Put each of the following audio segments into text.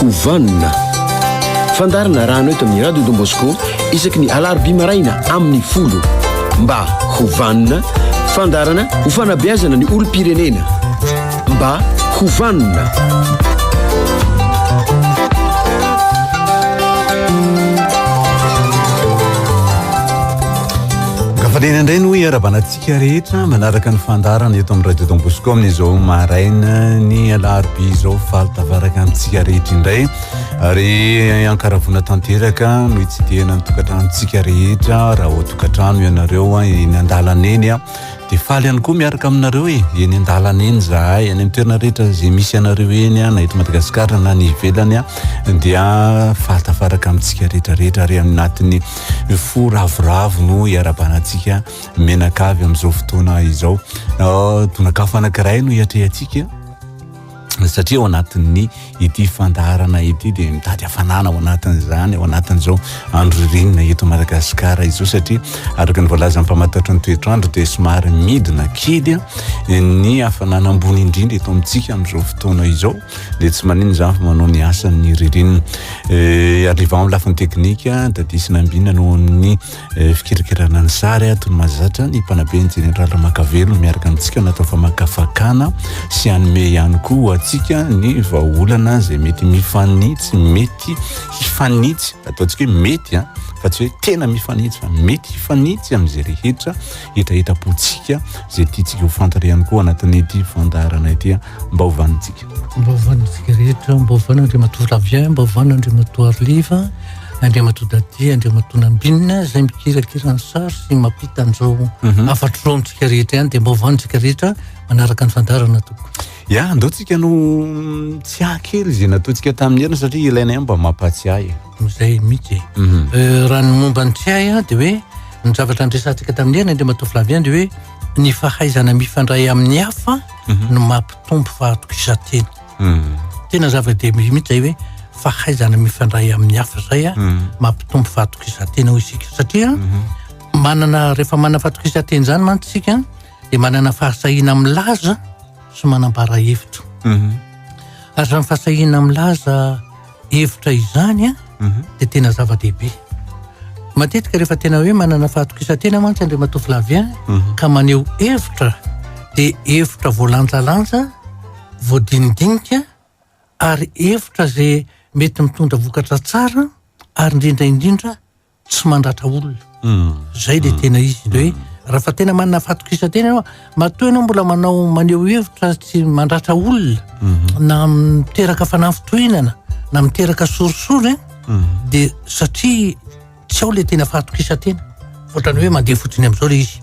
ho vanona. Fandaharana arahana eto amin'ny Radio Don Bosco isaky ny alarobia maraina amin'ny folo. Mba ho vanona, fandaharana ho fanabeazana ny olom-pirenena. Mba ho vanona. Gafalena indray no iarahabana antsika rehetra manaraka ny fandaharana eto amin'ny Radio Don Bosco amin'izao maraina ny alarobia izao faly tafaraka amintsika rehetra indray ary ankaravona tanteraka no hitsidihana ny tokantranontsika rehetra raha ao tokantrano ianareo eny an-dalana eny a dia faly ihany koa miaraka aminareo e eny an-dalana eny zahay any amin'ny toerana rehetra izay misy anareo eny a na eto Madagasikara na any ivelany a dia faly tafaraka amintsika rehetra rehetra ary anatin'ny fo ravoravo no iarahabana antsika menakavy amin'izao fotoana izao. Donakafo anankiray no iatrehantsika satria ao anatin'ny ity fandaharana ity dia mitady hafanana ao anatin'izany ao anatin'izao andro ririnina eto Madagasikara izao satria araka ny voalazan'ny mpamantatry ny toetr'andro dia somary midina kely ny hafanana ambony indrindra eto amintsika amin'izao fotoana izao dia tsy maninona izany fa manao ny asany ny ririnina. Eh, Arrivant amin'ny lafiny teknika, Daddy sy Nambina noho ny eh, fikirakirana ny sary toy ny mahazatra ny mpanabe ny jeneraly Ramakavelo miaraka amintsika anatin'ny famakafakana sy hanome ihany koa ho antsika ny vahaolana izay mety mifanitsy mety hifanitsy ataontsika hoe mety a fa tsy hoe tena mifanitsy fa mety hifanitsy amin'izay rehetra hetahetam-pontsika izay tiantsika ho fantatra ihany koa anatin'ity fandaharana ity mba ho vanintsika. Mba ho vanintsika rehetra, mba ho vanina Andriamatoa Flavien, mba ho vanina Andriamatoa Arliva, Andriamatoa Daddy, Andriamatoa Nambinina izay mikirakira ny sary sy mampita an'izao mhm. hafatra izao amintsika rehetra ihany dia mba ho vanintsika rehetra manaraka ny fandaharana tompoko. Ya, andao tsika no tsiahy kely izay nataontsika tamin'ny heriny satria ilaina ihany mba mampatsiahy. Izay mihitsy e. Mhm. Eh, raha ny momba ny tsiahy dia hoe ny zavatra andresantsika tamin'ny heriny Andriamatoa Flavien dia hoe ny fahaizana mifandray amin'ny hafa mhm. no mampitombo fahatokisan-tena. Mhm. Tena zava-dehibe mihitsy zay hoe fahaizana mifandray amin'ny hafa zay a mhm. mampitombo fahatokisan-tena hoy isika satria manana rehefa manana fahatokisan-tena zany mantsy isika dia manana fahasahiana milaza sy manambara hevitra. Ary zany fahasahiana milaza hevitra izany a mhm. dia tena zava-dehibe. Matetika rehefa tena hoe manana fahatokisan-tena mantsy Andriamatoa Flavien mhm. ka maneho hevitra dia hevitra voalanjalanja, voadinidinika ary hevitra izay mety mitondra vokatra tsara ary indrindra indrindra tsy mandratra olona. Zay le tena izy le hoe raha fa tena manana fahatokisan-tena ianao, matoa ianao mbola manao maneho hevitra tsy mandratra olona na miteraka fanafintohinana na miteraka sorisory de satria tsy ao le tena fahatokisan-tena ohatrany hoe mandeha fotsiny amin'izao le izy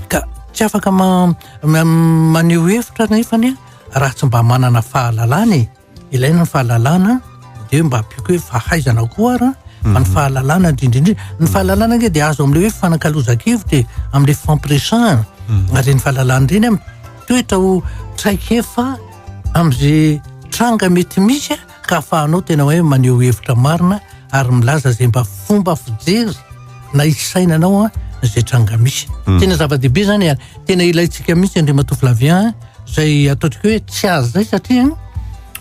ka tsy afaka maneho hevitra nefany raha tsy mba manana fahalalana e. Ilaina ny fahalalana dia mba ampiako hoe fahaizana koa ara fa ny mhm. fahalalana indrindra indrindra ny mhm. fahalalana ange dia azo amin'ilay hoe fanakalozan-kevitra e amin'ilay fampiresahana mhm. ary ny fahalalana ireny mitoetra ho traikefa amin'izay tranga mety misy ka ahafahanao tena hoe maneho hevitra marina ary milaza izay mba fomba fijery na isainanao izay tranga misy tena zava-dehibe zany ary tena ilaintsika mihitsy Andriamatoa Flavien Izay ataontsika hoe tsy azo izay satria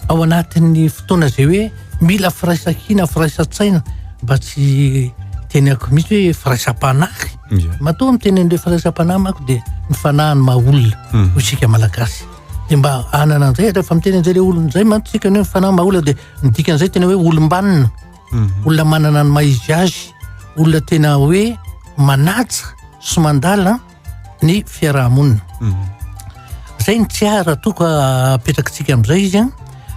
ao anatin'ny fotoana izay hoe mila firaisankina, firaisan-tsaina mba tsy tenako mihitsy hoe firaisam-panahy. Matoa miteny an'ilay firaisam-panahy manko dia ny fanahin'ny maha olona hmm. hoy isika malagasy. Dia mba hanana an'izay rehefa miteny an'izay ilay olona izay mantsy isika ny hoe fanahy maha olona dia ny dikan'izay tena hoe olom-banona. Hmm. Olona manana ny maha izy azy, olona tena hoe manaja sy mandala ny fiaraha-monina. Mhm. Zay ny tsy ahy raha toa ka apetrakitsika amin'izay izy an,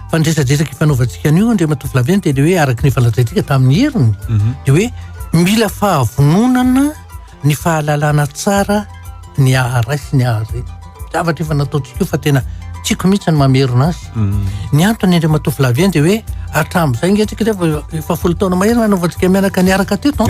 fa ny resadresaka ifanaovantsika an'io Andriamatoa Flavien dia le hoe araka ny efa lazaintsika tamin'ny heriny mhm. dia hoe mila fahavononana ny fahalalana tsara ny aharay sy ny ahare. Zavatra efa nataontsika io fa tena tiako mihitsy ny mamerina azy. Mhm. Ny antony Andriamatoa Flavien dia hoe hatramin'izay nge tsika efa folo taona mahery nanaovantsika mianaka niaraka teto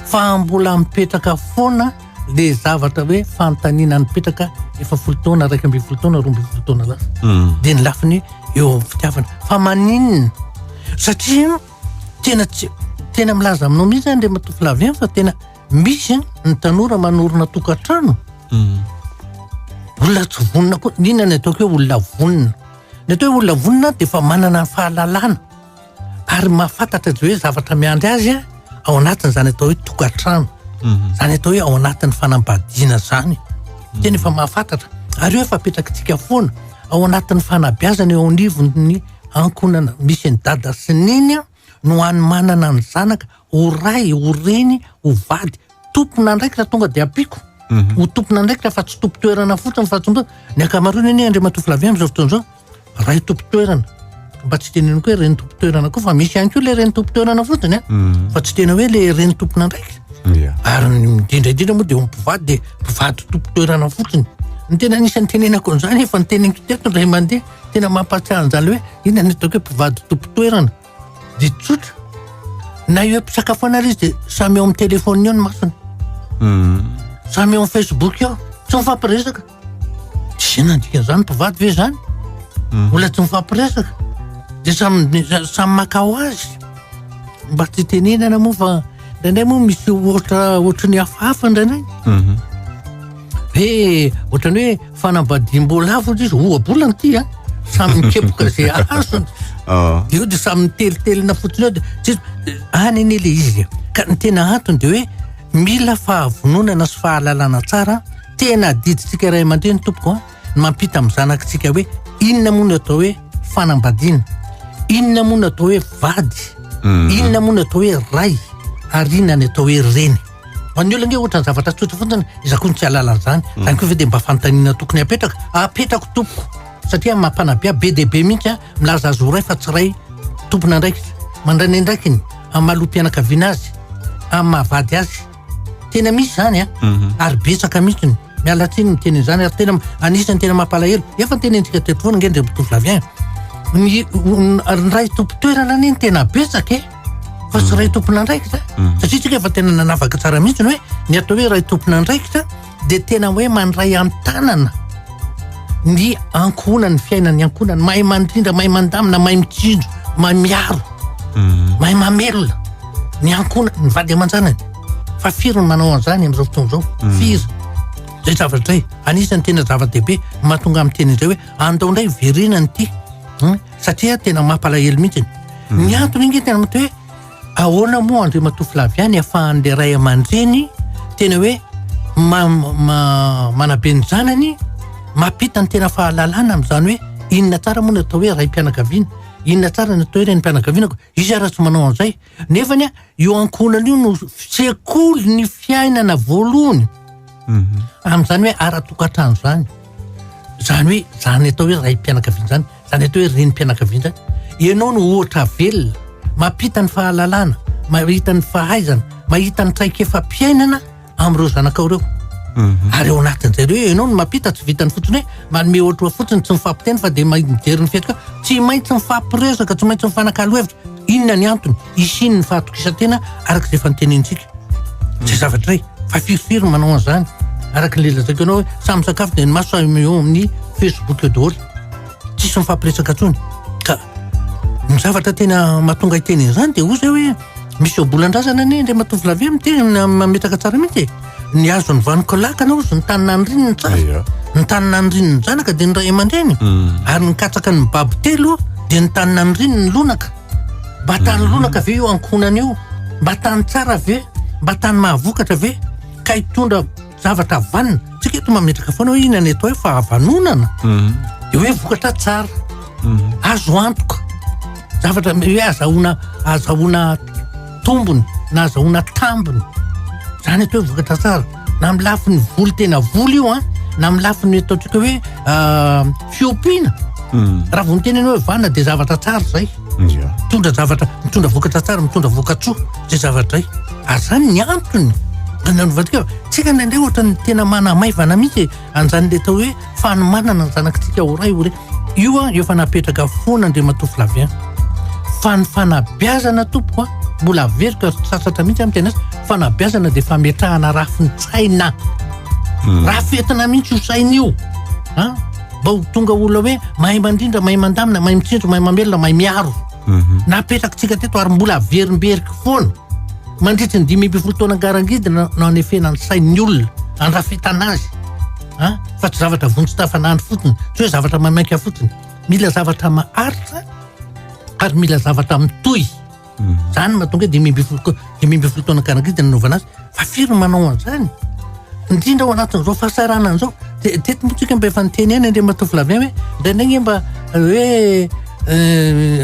fa mbola mipetraka foana le zavatra hoe fanontaniana nipetraka efa folo taona, 11 taona, 12 taona lasa. Mm. Dia ny lafiny eo amin'ny fitiavana. Fa maninona? Satria tena tsy tena milaza aminao mihitsy Andriamatoa Flavien fa tena misy ny tanora manorina tokantrano. Mm. Olona tsy vonona koa. Inona ny ataoko hoe olona vonona? Ny atao hoe olona vonona dia efa manana ny fahalalana. Ary mahafantatra izy hoe zavatra miandry azy ao anatin'izany atao hoe tokantrano. Izany atao hoe ao anatin'ny fanambadiana izany. Tena efa mahafantatra. Ary io efa apetrakitsika foana ao anatin'ny fanabeazana eo anivon'ny ankohonana misy an'i dada sy neny no hanomanana ny zanaka ho ray, ho reny, ho vady. Tompon'andraikitra tonga dia ampiako. Ho tompon'andraikitra fa tsy tompon-toerana fotsiny fa tsy mba ny ankamaroany anie Andriamatoa Flavien amin'izao fotoana izao ray tompon-toerana. Mba tsy teneniko hoe reny tompon-toerana koa fa misy ihany koa ilay reny tompon-toerana fotsiny a. Fa tsy tena hoe ilay reny tompon'andraikitra. Ary ny indrindra indrindra moa dia ho mpivady dia mpivady tompon-toerana fotsiny. Ny tena anisan'ny tenenako an'izany efa niteneniko teto indray mandeha tena mampahatsiahy an'izany hoe inona ny ataoko hoe mpivady tompon-toerana. Dia tsotra. Na eo am-pisakafoana ary izy dia samy eo amin'ny telefaoniny eo ny masony. Samy eo amin'ny Facebook eo. Tsy mifampiresaka. Tsy inona ny dikan'izany, mpivady ve izany? Olona tsy mifampiresaka. Dia samy samy maka ho azy. Mba tsy itenenana moa fa indraindray moa misy ohatra ohatry ny hafahafa indraindray. Hoe ohatran'ny hoe fanambadiam-boalavo hozy izy, ohabolana ity a. Samy mikepoka izay azony. Ah. Eo dia samy mitelitelina fotsiny eo dia tsy any anie le izy. Ka ny tena antony dia hoe mila fahavononana sy fahalalana tsara, tena adidintsika ray aman-dreny tompoko a, ny mampita amin'ny zanakitsika hoe inona moa no atao hoe fanambadiana, inona moa no atao hoe vady, inona moa no atao hoe ray, ary inona ny atao hoe reny. Ho an'ny olona ange ohatra ny zavatra tsotra fotsiny, iza koa no tsy hahalala an'izany? Izany koa ve dia mba fanontaniana tokony hapetraka? Apetrako tompoko, satria amin'ny maha mpanabe ahy, be dia be mihitsy aho milaza azy ho ray fa tsy ray tompon'andraikitra. Mandray ny andraikiny amin'ny maha loham-pianakaviana azy, amin'ny maha vady azy. Tena misy izany an, ary betsaka mihitsy. Miala tsiny miteny an'izany ary tena anisan'ny tena mampalahelo. Efa notenenintsika teto foana ange Andriamatoa Flavien. Ny ny ray tompon-toerana anie no tena betsaka e. Fa tsy ray tompon'andraikitra. Satria tsika efa tena nanavaka tsara mihitsy ny hoe ny atao hoe ray tompon'andraikitra dia tena hoe mandray an-tanana ny ankohonany, ny fiainan'ny ankohonany, mahay mandrindra, mahay mandamina, mahay mitsinjo, mahay miaro, mahay mamelona ny ankohonany, ny vady aman-janany. Fa firy ny manao an'izany amin'izao fotoana izao? Firy? Izay zavatra izay, anisan'ny tena zava-dehibe mahatonga ahy miteny indray hoe andao indray hiverenana ity, satria tena mampalahelo mihitsy. Ny antony ange tena mety hoe ahoana moa Andriamatoa Flavien ny ahafahan'ilay ray aman-dreny tena hoe manabe ny zanany, mampita ny tena fahalalana amin'izany hoe inona tsara moa ny atao hoe raim-pianakaviana, inona tsara ny atao hoe renim-pianakaviana, izy ary tsy manao an'izay. Nefany io ankohonana io no sekoly ny fiainana voalohany amin'izany hoe ara-tokantrano izany. Izany hoe izany atao hoe raim-pianakaviana izany, izany atao hoe renim-pianakaviana izany. Ianao no ohatra velona, mampita ny fahalalana, mahita ny fahaizana, mahita ny traikefam-piainana amin'ireo zanakao ireo. Ary ao anatin'izay ireo ianao no mampita, tsy vitan'ny fotsiny hoe manome ohatra fotsiny, tsy mifampiteny fa dia mijery ny fihetsika. Tsy maintsy mifampiresaka, tsy maintsy mifanakalo hevitra. Inona ny antony hisian'ny fahatokisan-tena araka izay efa notenenintsika? Izay zavatra izay. Fa firifiry no manao an'izany? Araka ny lazaiko anao hoe samy misakafo dia ny maso samy eo amin'ny Facebook eo daholo. Tsisy mifampiresaka intsony. Ka ny zavatra tena mahatonga hiteny an'izany dia hoy izay hoe misy ohabolan-drazana anie Andriamatoa Flavien miteny mametraka tsara mihitsy e. Ny hazo ny vanon-kolakana hozy ny tany naniriny ny tsara. Ny tany naniriny ny zanaka dia ny ray aman-dreny. Ary ny katsaka ny mibaby telo dia ny tany naniriny ny lonaka. Mba tany lonaka ve io ankohonana io? Mba tany tsara ve? Mba tany mahavokatra ve? Ka hitondra zavatra vanona. Tsika eto mametraka foana hoe inona ny atao hoe fahavanonana. Dia hoe vokatra tsara. Azo antoka. Zavatra hoe azahoana azahoana tombony na azahoana tambiny. Zany atao hoe vokatra tsara. Na amin'ny lafiny voly tena voly io an, na amin'ny lafiny ataontsika hoe fiompiana. Raha vao miteny ianao hoe vanona dia zavatra tsara izay. Mitondra zavatra, mitondra vokatra tsara, mitondra vokatsoa izay zavatra izay. Ary izany ny antony nanaovantsika, tsika indraindray ohatran'ny tena manamaivana mihitsy e, an'izany ilay atao hoe fanomanana ny zanakitsika ho ray ho reny. Io an, efa napetraka foana Andriamatoa Flavien. Fa ny fanabeazana tompoko an, mbola averiko ary tsy sasatra mihitsy aho miteny azy, fanabeazana dia fametrahana rafin-tsaina. Rafetina mihitsy io saina io. An? Mba ho tonga olona hoe mahay mandrindra, mahay mandamina, mahay mitsinjo, mahay mamelona, mahay miaro. Napetrakitsika teto ary mbola averimberiko foana. Mandritry ny 15 taona ngarangidina no anefena ny sain'ny olona, andrafetana azy. An? Fa tsy zavatra vonjy tafanandro fotsiny, tsy hoe zavatra maimaika fotsiny. Mila zavatra maharitra ary mila zavatra mitohy. Zany no mahatonga hoe 15 15 taona karan'ankizy dia nanaovana azy. Fa firy no manao an'izany? Indrindra ao anatin'izao fahasahiranana izao. Te- Teto moa tsika mba efa niteny ihany Andriamatoa Flavien hoe indraindray nge mba hoe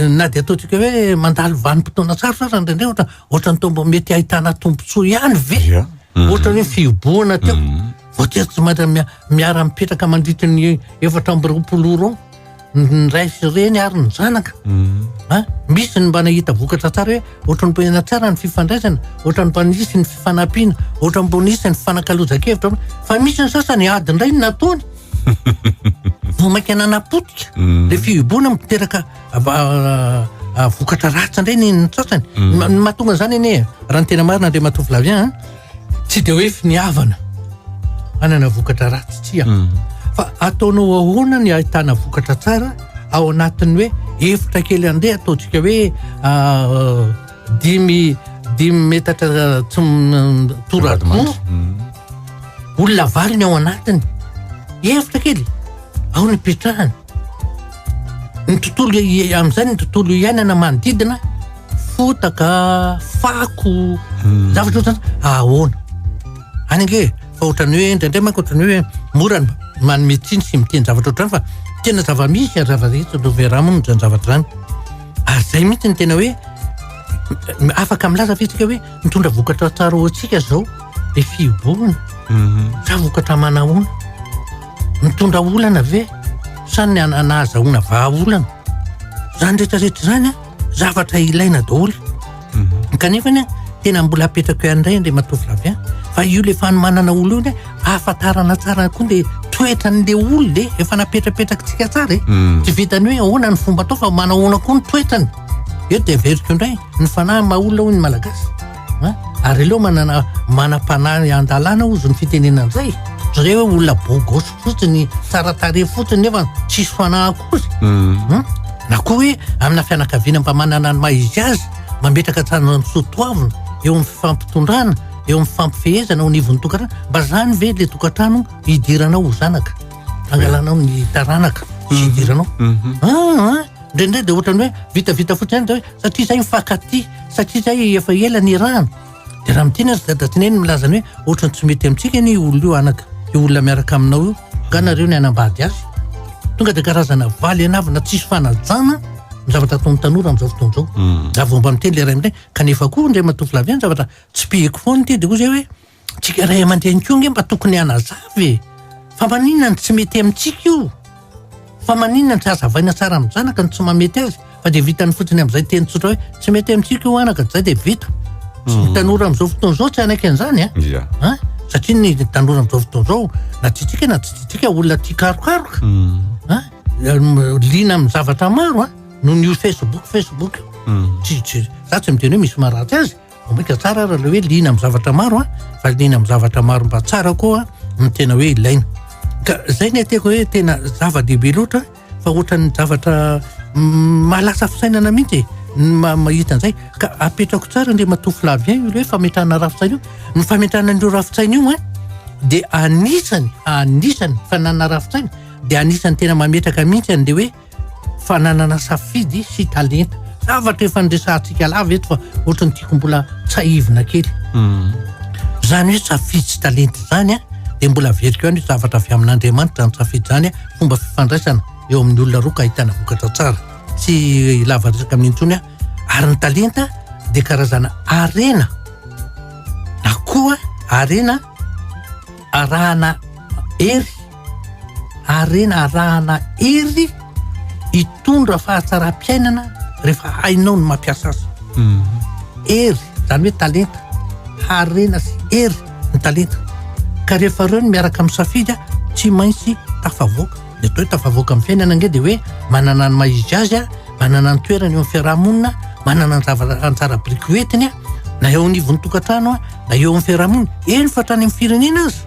na dia ataontsika hoe mandalo vanim-potoana sarotra aza indraindray ohatra ohatran'ny toa mba mety ahitana tombontsoa ihany ve? Ia. Ohatra hoe fihibohana teo. Voatery tsy maintsy miara-mipetraka mandritra ny 24 ora ao ny ray sy reny ary ny zanaka. A? Misy ny mba nahita vokatra tsara hoe ohatran'ny mba natsara ny fifandraisana, ohatran'ny mba nisy ny fifanampiana, ohatran'ny mba nisy ny fifanakalozan-kevitra, fa misy ny sasany ady indray no nataony. Vao mainka nanapotika le fihibohana miteraka vokatra ratsy indray ny ny sasany. Ny mahatonga an'izany anie, raha ny tena marina Andriamatoa Flavien, Tsy dia hoe finiavana hanana vokatra ratsy tsia fa ataonao ahoana ny ahitana vokatra tsara ao anatin'ny hoe efitra kely andeha ataontsika hoe dimy dimy metatra tsy toradroa olona valo ny ao anatiny efitra kely ao ny ipetrahany ny tontolo amin'izay ny tontolo iainana manodidina fotaka, fako, zavatra ohatrany ahoana? Any ange fa ohatran'ny hoe indraindray manko ohatran'ny hoe mora ny manome tsiny sy miteny zavatra ohatrany fa tena zava-misy ary zava-misy no vera moa izany zavatra izany. Ary izay mihitsy ny tena hoe afaka milaza ve isika hoe mitondra vokatra tsara ho antsika izao le fihibohana sa vokatra manahoana? Mitondra olana ve sa ny nahazahoana vahaolana? Izany rehetra rehetra izany an, zavatra ilaina daholo. Kanefa anie tena mbola apetrako ihany indray Andriamatoa Flavien fa io le fanomanana olona io anie ahafantarana tsara koa le toetran'le olona e, efa napetrapetrakintsika tsara e. Tsy vitan'ny hoe ahoana ny fomba atao fa manahoana koa ny toetrany. Eto dia averiko indray, ny fanahy maha olona hoy ny Malagasy. An! Ary aleo manana manam-panahy an-dalàna hozy ny fitenenana an'izay. Tsy izay hoe olona beau gosse fotsiny, tsara tarehy fotsiny nefa tsisy fanahy akory. Hum! Na koa hoe amina fianakaviana mba manana ny maha izy azy, mametraka tsara ny soatoavina eo amin'ny fifampitondrana, eo amin'ny fifampifehezana ao anivon'ny tokantrano. Mba zany ve le tokantrano hidiranao ho zanaka? Angalanao ny taranaka sy hidiranao? An! Indraindray dia ohatran'ny hoe vitavita fotsiny ihany dia hoe satria izay mifankatia, satria izay efa ela nirahana. Dia raha miteny aza dada sy neny milaza ny hoe ohatran'ny tsy mety amintsika anie io olona io anaka, io olona miaraka aminao io, nga nareo ny hanambady azy. Tonga dia karazana valy anavina tsisy fanajana ny zavatra ataon'ny tanora amin'izao fotoana izao. Raha vao mba miteny ilay ray aman-dreny, kanefa koa Andriamatoa Flavien zavatra tsipihiko foana ity dia hoy izay hoe Tsika ray aman-dreny koa ange mba tokony hanazava e! Fa maninona no tsy mety amintsika io? Fa maninona no tsy hazavaina tsara amin'ny zanaka ny tsy mahamety azy fa dia vitany fotsiny amin'izay teny tsotra hoe tsy mety amintsika io anaka dia zay dia vita. Ny tanora amin'izao fotoana izao tsy hanaiky an'izany a! Ia. An? Satria ny tanora amin'izao fotoana izao na tiantsika na tsy tiantsika olona tia karokaroka. An? Liana amin'ny zavatra maro an! Noho ny io Facebook Facebook io. Tsy tsy za tsy miteny hoe misy maharatsy azy. Vao mainka tsara ary ilay hoe liana amin'ny zavatra maro an, fa liana amin'ny zavatra maro mba tsara koa no tena hoe ilaina. Ka zay ny atiako hoe tena zava-dehibe loatra fa ohatran'ny zavatra mahalasa fisainana mihitsy e, ny mahita an'izay. Ka apetrako tsara Andriamatoa Flavien io ilay hoe fametrahana rafi-tsaina io. Ny fametrahana an'ireo rafi-tsaina io an, dia anisany, anisany fananana rafi-tsaina dia anisany tena mametraka mihitsy an'ilay hoe fananana safidy sy talenta. Zavatra efa niresahantsika lava eto fa ohatran'ny tiako mbola tsahivina kely. Izany hoe safidy sy talenta izany an, dia mbola averiko ihany hoe zavatra avy amin'Andriamanitra izany safidy izany an, fomba fifandraisana eo amin'ny olona roa ka ahitana vokatra tsara. Tsy hilava resaka amin'iny intsony aho. Ary ny talenta dia karazana harena na koa harena arahana hery. Harena arahana hery hitondra fahatsaram-piainana rehefa hainao ny mampiasa azy. Hery, izany hoe talenta. Harena sy hery ny talenta. Ka rehefa ireo no miaraka amin'ny safidy, tsy maintsy tafavoaka. Ny atao hoe tafavoaka amin'ny fiainana ange dia hoe manana ny maha izy azy, manana ny toerany eo amin'ny fiarahamonina, manana ny zavatra anjara biriky hoentiny, na eo anivon'ny tokantrano, na eo amin'ny fiarahamonina, eny fa hatrany amin'ny firenena aza.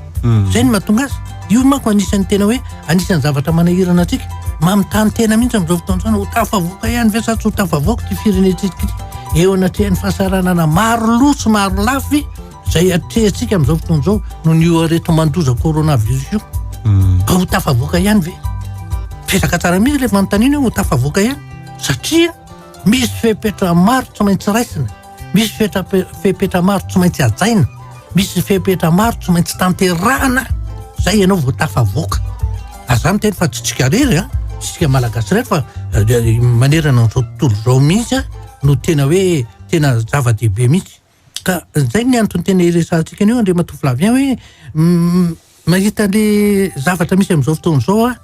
Zay no mahatonga azy. Io manko anisan'ny tena hoe anisan'ny zavatra manahirana antsika. Manontany tena mihitsy amin'izao fotoana izao, ho tafavoaka ihany ve sa tsy ho tafavoaka ity firenentsika ity? Eo anatrehan'ny fahasahiranana maro loha sy maro lafy izay atrehantsika amin'izao fotoana izao noho ny io areti-mandoza coronavirus io. Ka ho tafavoaka ihany ve? Mipetraka tsara mihitsy ilay fanontaniana hoe ho tafavoaka ihany satria. Misy fepetra maro tsy maintsy raisina, misy fepetra maro tsy maintsy hajaina, misy fepetra maro tsy maintsy tanterahana, zay ianao vao tafavoaka. Ary za miteny fa tsy tsika rery an, tsy tsika malagasy rery fa eh, manerana an'izao tontolo izao mihitsy an, no tena hoe tena zava-dehibe mihitsy. Ka zay ny antony tena iresahantsika an'io Andriamatoa Flavien hoe mm, mahita le zavatra misy amin'izao fotoana izao aho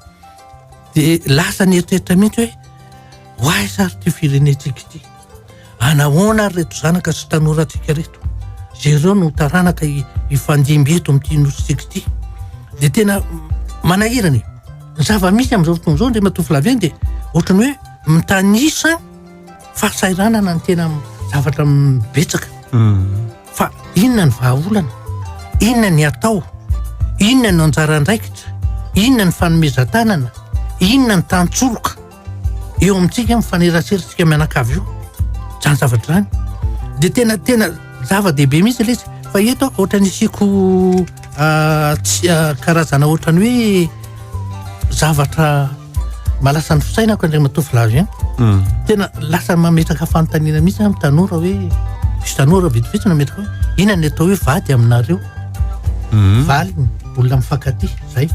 de lasa ny eritreritra mihitsy hoe ho aiza ary ity firenentsika ity? Anahoana ary reto zanaka sy tanorantsika reto? Zay ireo no taranaka hifandimby eto amin'ity nosintsika ity. De tena manahirana e. Ny zava-misy amin'izao fotoana izao Andriamatoa Flavien dia ohatran'ny hoe mitanisa fahasahiranana ny tena zavatra betsaka. Fa inona ny vahaolana? Inona ny atao? Inona no anjara andraikitra? Inona ny fanomezan-tanana? Inona ny tantsoroka eo amintsika mifanerasera-tsika mianakavy io? Zany zavatra zany. Dia tena tena zava-dehibe mihitsy ilay izy. Fa eto aho ohatran'ny isiako tsy karazana ohatran'ny hoe zavatra Mahalasa ny fisainako Andriamatoa Flavien. Hmm. Tena lasa mametraka fanontaniana mihitsy amin'ny tanora hoe misy tanora vitsivitsy nametraka hoe inona ny atao hoe vady aminareo? Hmm. Valiny olona mifankatia zay.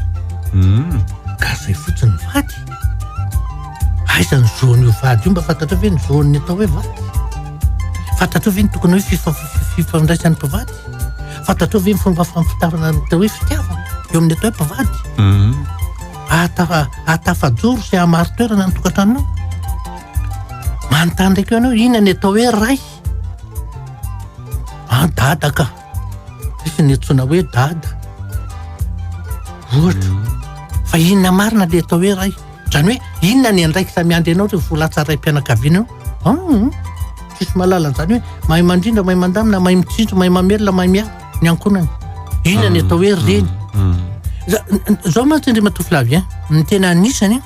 Hmm. Ka zay fotsiny vady. Aiza ny zon'io vady io mba fantatrao ve ny zon'ny atao hoe vady? Fantatrao ve ny tokony hoe fifandraisan'ny mpivady? Fantatrao ve ny fomba fampitavana ny atao hoe fitiavana eo amin'ny atao hoe mpivady? Ahatafajoro sy hahamari-toerana ny tokantranonao. Manontany ndraiky eo ianao, inona ny atao hoe ray? Ah, dada ka. Misy ny antsoina hoe dada. Ohatra. Fa inona marina le atao hoe ray? Izany hoe inona ny andraikitra miandry anao rehefa ho lasa raim-pianakaviana eo? Ah, tsisy mahalala an'izany hoe mahay mandrindra, mahay mandamina, mahay mitsinjo, mahay mamelona, mahay miahy. ny ankohonany. Inona ny atao hoe reny? Zao mantsy Andriamatoa Flavien, ny tena anisany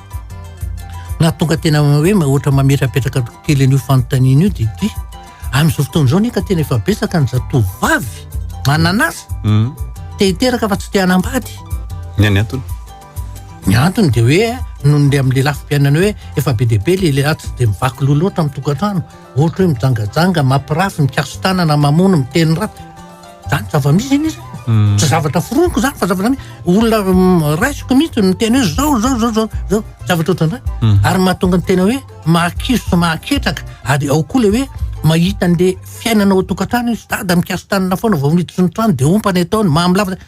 nahatonga tena hoe ohatra mametrapetraka kely an'io fanontaniana io dia ity. Amin'izao fotoana izao anie ka tena efa betsaka ny zatovovavy manana asa, te hiteraka fa tsy te hanambady. Ny ny antony? Ny antony dia hoe noho ny amin'ilay lafim-piainana hoe efa be dia be ilay lehilahy tsy dia mivaky loha loatra amin'ny tokantrano. Ohatra hoe mijangajanga, mampirafy, mikaso-tanana, mamono, miteny ratsy. Zany zava-misy anie zany. Hmm. Tsy zavatra foroniko zany fa zavatra misy. Olona mm, raisiko mihitsy no miteny hoe zao zao zao zao zao zavatra ohatran'izany. Hmm. Ary mahatonga ny tena hoe mahakizo sy mahaketraka ary ao koa le hoe mahita an'le fiainana ao an-tokantrano izy dada mikaso-tanana foana vao miditra ny trano de ompa ny ataony, mamy lava.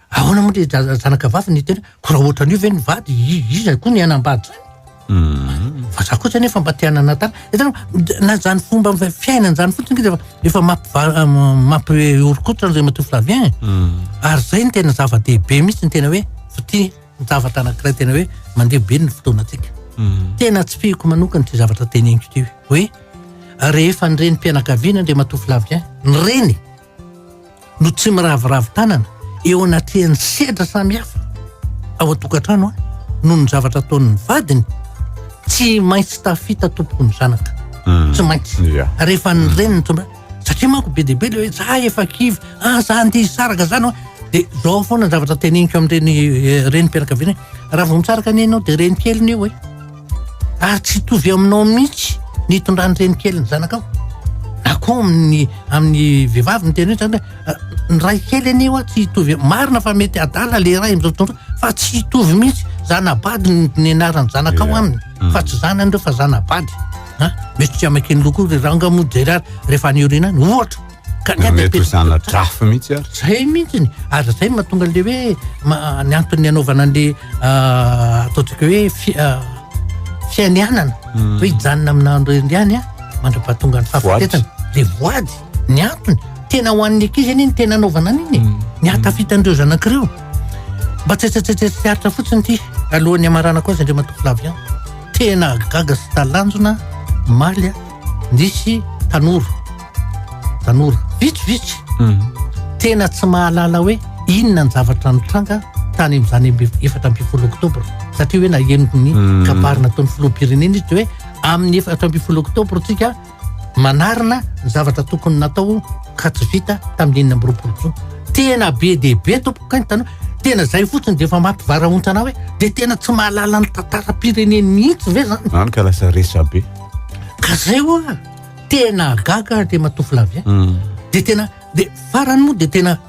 Ahoana moa le zanaka vavy ny tena ko raha ohatran'io ve ny vady iza koa ny hanambady zany? Mm. Fa za kosa nefa mba te hanana tany. Hitanao na zany fomba fiainana zany fotsiny efa efa mampihorokotra Andriamatoa Flavien e. Mm. Ary zay ny tena zava-dehibe mihitsy ny tena hoe fitia ny zavatra anankiray tena hoe mandeha be ny fotoanantsika. Mm. Tena tsy fihiko manokana ity zavatra teneniko ity hoe rehefa ny renim-pianakaviana Andriamatoa Flavien, ny reny no tsy miraviravy tanana eo anatrehan'ny sedra samihafa ao an-tokantrano noho ny zavatra ataon'ny vadiny, tsy maintsy tafita tompoko ny zanaka. Hmm. Tsy maintsy. Rehefa ny reniny tonga, satria manko be dia be le hoe za efa kivy, ah za andeha hisaraka zany de zao foana ny zavatra teneniko amin'ireny eh, renim-pianakaviana hoe raha vao misaraka anie ianao de renikeliny io e. Ary tsy hitovy aminao mihitsy ny hitondran'ny renikely ny zanakao. Na koa amin'ny amin'ny vehivavy miteny hoe zany hoe ah, ny ray kely anie hoa tsy hitovy. Marina fa mety adala le ray amin'izao fotoana izao fa tsy hitovy mihitsy. Zana-bady ny ny anaran'ny zanakao yeah. aminy mm. fa tsy zanany ireo fa zana-bady. Ha? Mety tsy hamakian'ny loha koa ry ranga moa jery ary rehefa any aoriana any ohatra. Ka ny mety ho zana-drafy mihitsy ary. Zay mihitsy ary zay mahatonga an'le hoe ny antony anaovana an'le ah, ataontsika hoe ah, fianianana hmm. hoe hijanona amina andro ihany a mandra-pahatonga ny fahafatesana. Le voady ny antony tena ho an'ny ankizy anie ny tena anaovana an'iny e. Hmm. Ny hatafitan'ireo zanak'ireo. Mba tsy tsy aritra fotsiny ity alohan'ny hamaranako azy Andriamatoa Flavien. Tena gaga sy talanjona omaly a nisy tanora tanora vitsivitsy mhm. tena tsy mahalala hoe inona ny zavatra nitranga tany amin'izany 14 oktobra satria hoe naheno ny mhm. kabary nataon'ny filoham-pirenena izy de hoe amin'ny 14 oktobra tsika manarina ny zavatra tokony natao ka tsy vita tamin'ny 26 jona tena be dia be tompoko ka ny tanora tena zay fotsiny de efa mampivarahontsana hoe de tena tsy mahalala ny tantaram-pireneny mihitsy ve zany any ka lasa resabe. Ka zay hoa tena gaga Andriamatoa Flavien. Dia tena dia farany moa dia tena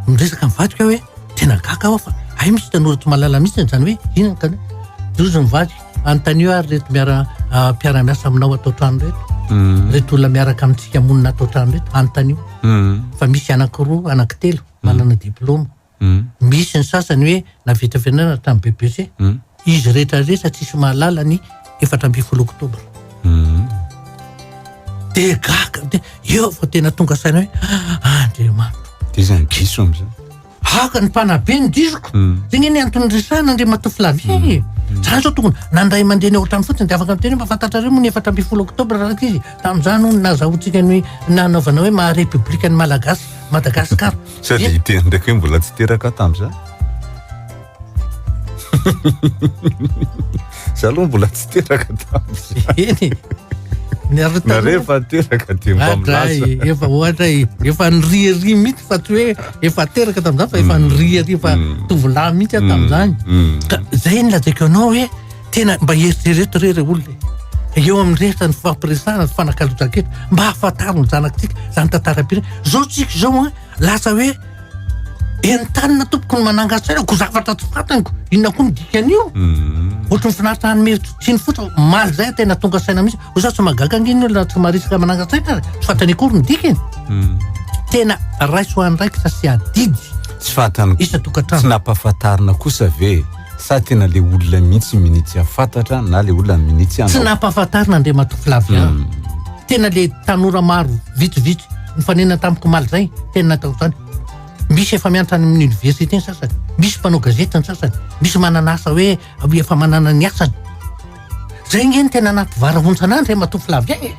miresaka amin'ny vadiko aho hoe tena gaga aho fa hay misy tanora tsy mahalala mihitsy an'izany hoe inona ka dozy ny vadiko anontanio ary reto miara mpiara-miasa aminao ato an-trano reto. Reto olona miaraka amintsika monina ato an-trano reto anontanio. Fa misy anankiroa, anankitelo manana diplaoma. Misy ny sasany hoe nahavita fianarana hatramin'ny BEPC. Izy rehetra rehetra tsisy mahalala ny 14 oktobra. Dia gaga, dia eo vao tena tonga saina hoe ah, Andriamanitra. Dia iza ny diso amin'izay? Haka ny mpanabe ny disoko. Zay nge ny antony resahana Andriamatoa Flavien e. Zany zao tokony na ny ray aman-dreny ao an-trano fotsiny dia afaka miteny hoe mba fantatrareo moa ny 14 oktobra raha izy. Tamin'izany hono nazahoantsika ny nanaovana hoe maha repoblika ny Malagasy, Madagasikara. Sao dia hiteny ndraiky hoe mbola tsy teraka aho tamin'izany? Za aloha mbola tsy teraka tamin'izany. Eny. Nareo Nareo efa teraka dia mba milaza. Efa ohatra efa niriaria mihitsy fa tsy hoe efa teraka tamin'izany fa efa niriaria fa tovolahy mihitsy aho tamin'izany. Ka zay ny lazaiko anao hoe tena mba eritrereto re re olona e. Eo amin'ny rehetra ny fifampiresahana, ny fanakalozan-kevitra, mba hahafantaro ny zanakitsika izany tantaram-pirenena. Zao tsika izao an, lasa hoe entanina tompoko ny manangan-tsaina ko zavatra tsy fantany ko inona koa ny dikan'io? Ohatry ny finaritra hanome tsiny fotsiny, omaly zay tena tonga saina mihitsy, hoy za tsy mahagaga ange ny olona tsy marisika manangan-tsaina ary, tsy fantany akory ny dikany. Tena raiso andraikitra sy adidy Tsy fantany, isan-tokantrano. tsy nampahafantarina kosa ve? Sa tena le olona mihitsy minia tsy hahafantatra na le olona minia tsy Tsy hanao? nampahafantarina Andriamatoa Flavien. Tena le tanora maro vitsivitsy nifanena tamiko omaly zay, tena nataoko zany. Misy efa mianatra any amin'ny université ny sasany, misy mpanao gazety ny sasany, misy manana asa hoe efa manana ny asany. Zay nge ny tena nampivarahontsana ahy Andriamatoa Flavien e.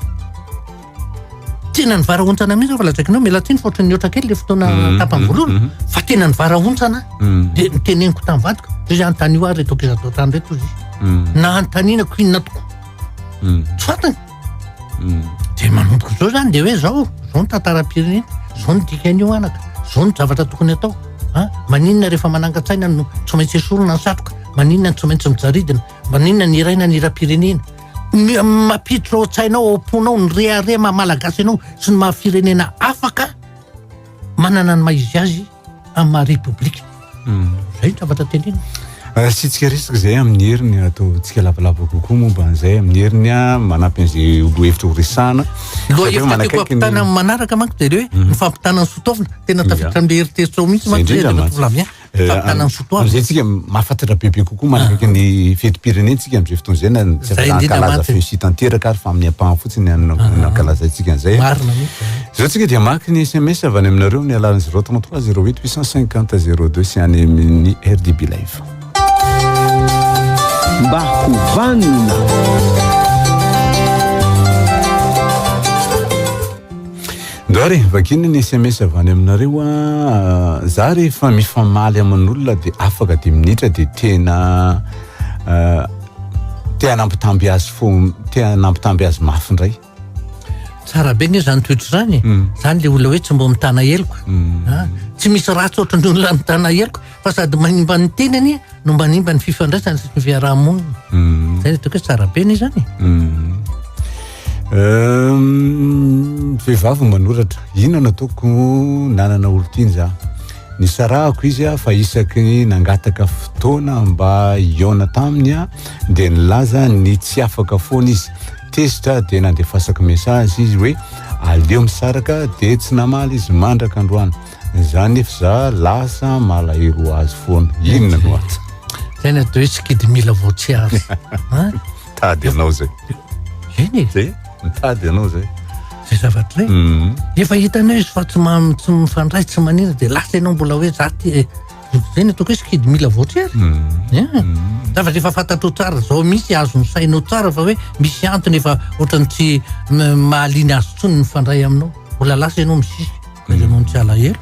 Tena nivarahontsana mihitsy aho fa lazaiko anao, miala tsiny fa ohatran'ny nihoatra kely le fotoana tapany voalohany, fa tena nivarahontsana aho. Dia niteneniko tamin'ny vadiko, zay izy anontanio ahy reto ankizy ato an-trano reto izy. Na anontaniana ko inona tokoa. Tsy fantany. Dia manomboka izao zany dia hoe zao, zao ny tantaram-pirenena, zao ny dikan'io anaka, zao ny zavatra tokony atao. Ah, maninona rehefa manangan-tsaina no tsy maintsy esorina ny satroka, maninona no tsy maintsy mijaridina, maninona ny hiraina ny hiram-pirenena. Mampiditra ao an-tsainao, ao am-ponao ny rehareha maha malagasy anao sy ny maha firenena afaka manana ny maha izy azy amin'ny maha repoblika. Zay ny zavatra tenenina. Asiantsika resaka izay amin'ny heriny, ataontsika lavalava kokoa momba an'izay amin'ny heriny, manampy an'izay lohahevitra ho resahana. Lohahevitra tiako hampitana amin'ny manaraka manko dia ilay hoe ny fampitana ny soa-toavina. Tena tafiditra amin'ilay eritreritrao mihitsy manko izay Andriamatoa Flavien. Fampitana ny soa-toavina. Amin'izay tsika mahafantatra bebe kokoa manakaiky ny fetim-pirenena tsika amin'izay fotoana izay na tsy Zay indrindra ankalaza mantsy. feo sy tanteraka ary fa amin'ny ampahany fotsiny no ankalazaintsika an'izay. Marina mihitsy zany. Izao tsika dia maka ny SMS avy any aminareo amin'ny alalan'ny 033 08 850 02 sy any amin'ny RDB Live. Mba ho vanona. Ndao ary vakina ny sms avy any aminareo a. Za rehefa mifamaly aman'olona dia afaka dimy minitra dia tena te hanambitamby azy fo te hanambitamby azy mafy indray. Tsara be nge zany toetra zany e. Zany le olona hoe tsy mba mitana heloka. Tsy misy ratsy ohatran'ny olona mitana heloka fa sady manimba ny tenany no manimba ny fifandraisana sy ny fiaraha-monina. Zay ny ataoko hoe tsara be anie zany e. Vehivavy manoratra, inona no ataoko nanana olon-tiany za? Nisarahako izy fa isaky ny nangataka fotoana mba hihaona taminy aho dia nilaza ny tsy afaka foana izy. Tezitra dia nandefasako message izy hoe aleo misaraka dia tsy namaly izy mandraka androany. Za nefa za lasa malahelo azy foana. Inona no atao? Zay ny atao hoe sikidy mila vao tsy azo. Mitady anao zay. Eny e. Zay, mitady anao zay. Zay zavatra zay. Efa hitanao izy fa tsy tsy mifandray, tsy manina dia lasa ianao mbola hoe za ty e. Zay ny ataoko hoe sikidy mila vao tsy ary. Zavatra efa fantatrao tsara zao mihitsy, azon'ny sainao tsara fa hoe misy antony efa ohatran'ny tsy mahaliana azy intsony ny mifandray aminao. Mbola lasa ianao misisika, ka ianao no tsy alahelo.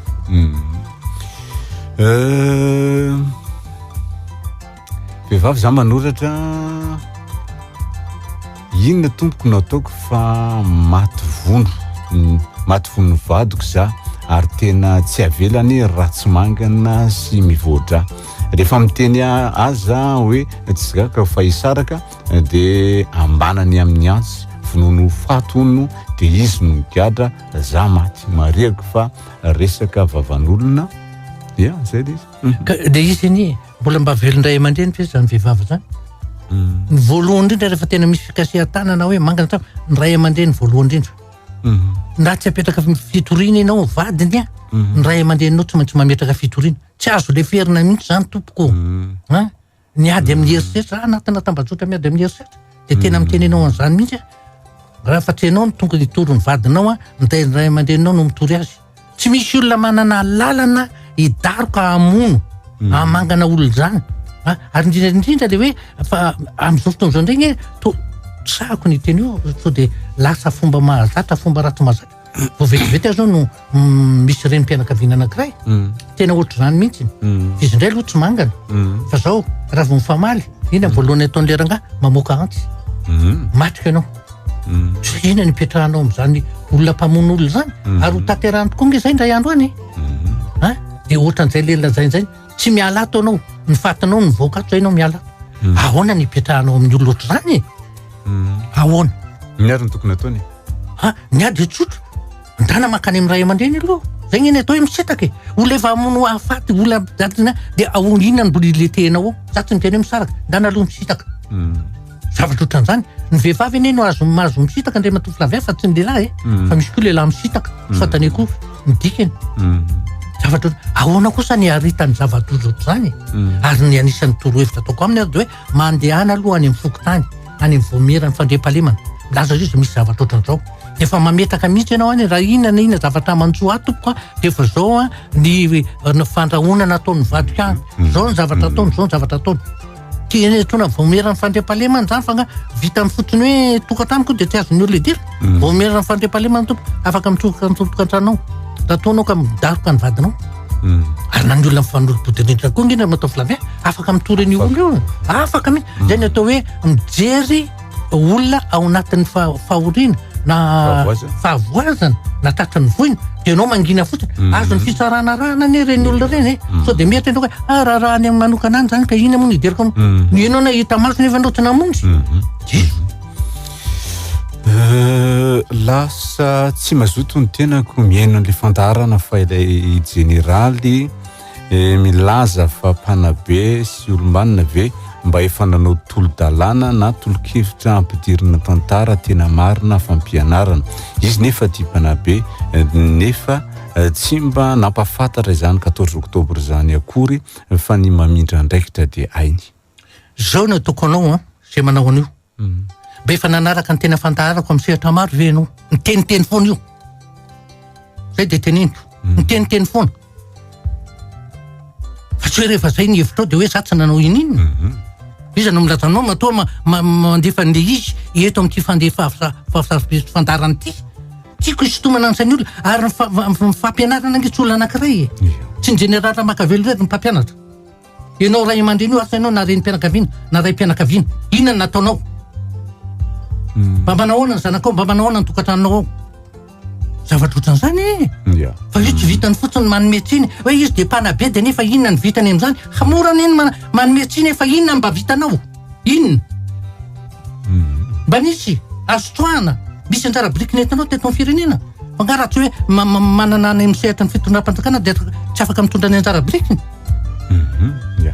Vehivavy za manoratra inona tompoko no ataoko fa maty vono maty vono vadiko za ary tena tsy avelany raha tsy mangana sy mivoadra rehefa miteny azy za hoe tsy gaga fa hisaraka de ambanany amin'ny antsy. novonoiny ho faty hono dia izy no nigadra, za maty. Marihako fa resaka vavan'olona, ya zay le izy. Ka le izy anie mbola mba velon-dray aman-dreny ve zany vehivavy zany? Ny voalohany indrindra rehefa tena misy fikasihan-tanana hoe mangana tsara, ny ray aman-dreny voalohany indrindra. Na tsy apetraka fitoriana ianao vadiny a, ny ray aman-dreninao tsy maintsy mametraka fitoriana. Tsy azo leferina mihitsy zany tompoko. An? Ny ady amin'ny herisetra, anatina tambajotra miady amin'ny herisetra, dia tena miteny anao an'izany mihitsy aho. Raha fa tsy ianao no tonga hitory ny vadinao a, ny ray aman-dreninao no mitory azy. Tsy misy olona manana lalana hidaroka hamono, hamangana olona izany. Ah, ary indrindra indrindra le hoe fa amin'izao fotoana izao indray nge to tsahako ny teny io sao dia lasa fomba mahazatra, fomba ratsy mahazatra. Vao vetivety aho zao no misy renim-pianakaviana anankiray tena ohatr'izany mihitsy. Izy indray aloha tsy mangana. Fa zao raha vao mifamaly, inona ny voalohany ataon'ilay rangahy? Mamoaka antsy. Matrika ianao. Tsy inona ny ipetrahanao amin'izany olona mpamono olona izany? Ary ho tanterahany tokoa nge izay indray andro any e. Hein? Dia ohatran'izay le lazainy izay, tsy miala ato ianao, ny fatinao no mivoaka ato, izay ianao miala ato. Ahoana ny ipetrahanao amin'ny olona ohatr'izany e? Ahoana? Ny ary no tokony ataony e? Ha, ny ahy dia tsotra. Ndana mankany amin'ny ray aman-dreny aloha. Zay ngeny atao hoe misintaka e. Olona efa hamono hahafaty, olona dadina dia ahoana inona no mbola iletehanao ao? Za tsy miteny hoe misaraka, ndana aloha misintaka. Zavatra ohatran'izany. Ny vehivavy anie no azo mahazo misintaka Andriamatoa Flavien fa tsy ny lehilahy e. Fa misy koa lehilahy misintaka, tsy fantany akory ny dikany. Zavatra ohatr- ahoana kosa ny haharitany zava-doza ohatr'izany e? Ary ny anisan'ny torohevitra ataoko aminy ary dia hoe mandehana aloha any amin'ny fokontany. any amin'ny vaomieran'ny fandriampahalemana, milaza izy misy zavatra ohatran'izao, dia efa mametraka mihitsy ianao any raha inona na inona zavatra manjo ahy tompoko a, dia efa izao a ny ny fandrahonana ataon'ny vadiko ahy, izao ny zavatra ataony, izao ny zavatra ataony. Tena etona vaomieran'ny fandriampahalemana izany fa nga vitany fotsiny hoe tokantrano koa dia tsy azon'ny olona idirana. Vaomieran'ny fandriampahalemana tompoko, afaka mitsofoka ny tokantrano raha toa anao ka midaroka ny vadinao. Ary na ny olona mifanolo-bodirindrina koa nge Andriamatoa Flavien, afaka mitory an'io olona io, afaka mihitsy. Zay ny atao hoe mijery olona ao anatin'ny fahoriana na fahavoazana na tratran'ny voina, dia ianao mangina fotsiny. Azon'ny fitsarana arahana anie ireny olona ireny e. Sao dia mieritreritra ianao hoe ah raharaha any amin'ny manokana any izany ka inona moa no hideriko anao. Ny ianao nahita maso nefa ianao tsy namonjy. Diso. Lasa tsy mazoto ny tenako mihaino an'ilay fandaharana fa ilay jeneraly milaza fa mpanabe sy olom-banona ve mba efa nanao tolo-dalàna na tolo-kevitra hampidirina tantara tena marina fampianarana. Izy nefa tia mpanabe nefa tsy mba nampahafantatra izany 14 octobre izany akory fa ny mamindra andraikitra dia hainy. Zao no ataoko anao an, zay manao an'io. Mba efa nanaraka ny tena fandaharako amin'ny sehatra maro ve ianao? Miteniteny foana io. Zay dia teneniko. Miteniteny foana. Fa tsy hoe rehefa zay ny hevitrao dia hoe za tsy nanao ininona. Iza no milaza anao matoa mandefa an'le izy eto amin'ity fandefa fandaharana ity. Tiako hisintomana ny sain'ny olona ary ny fampianarana ange tsy olona anankiray e. Tsy ny jeneraly Ramakavelo irery no mpampianatra. Ianao ray aman-dreny io asa ianao na renim-pianakaviana na raim-pianakaviana, inona no nataonao? Mba manao ahoana ny zanakao, mba manao ahoana ny tokantranonao ao? Zavatra ohatran'izany e! Fa io tsy vitany fotsiny manome tsiny hoe izy dia mpanabe dia nefa inona no vitany amin'izany? Ha mora anie ny manome tsiny e, fa inona no mba vitanao? Inona? Mba nisy azo tsoahana, misy anjara biriky nentinao teto amin'ny firenena? Fa angaha raha tsy hoe manana any amin'ny sehatry ny fitondram-panjakana dia tsy afaka mitondra ny anjara birikiny? Ya.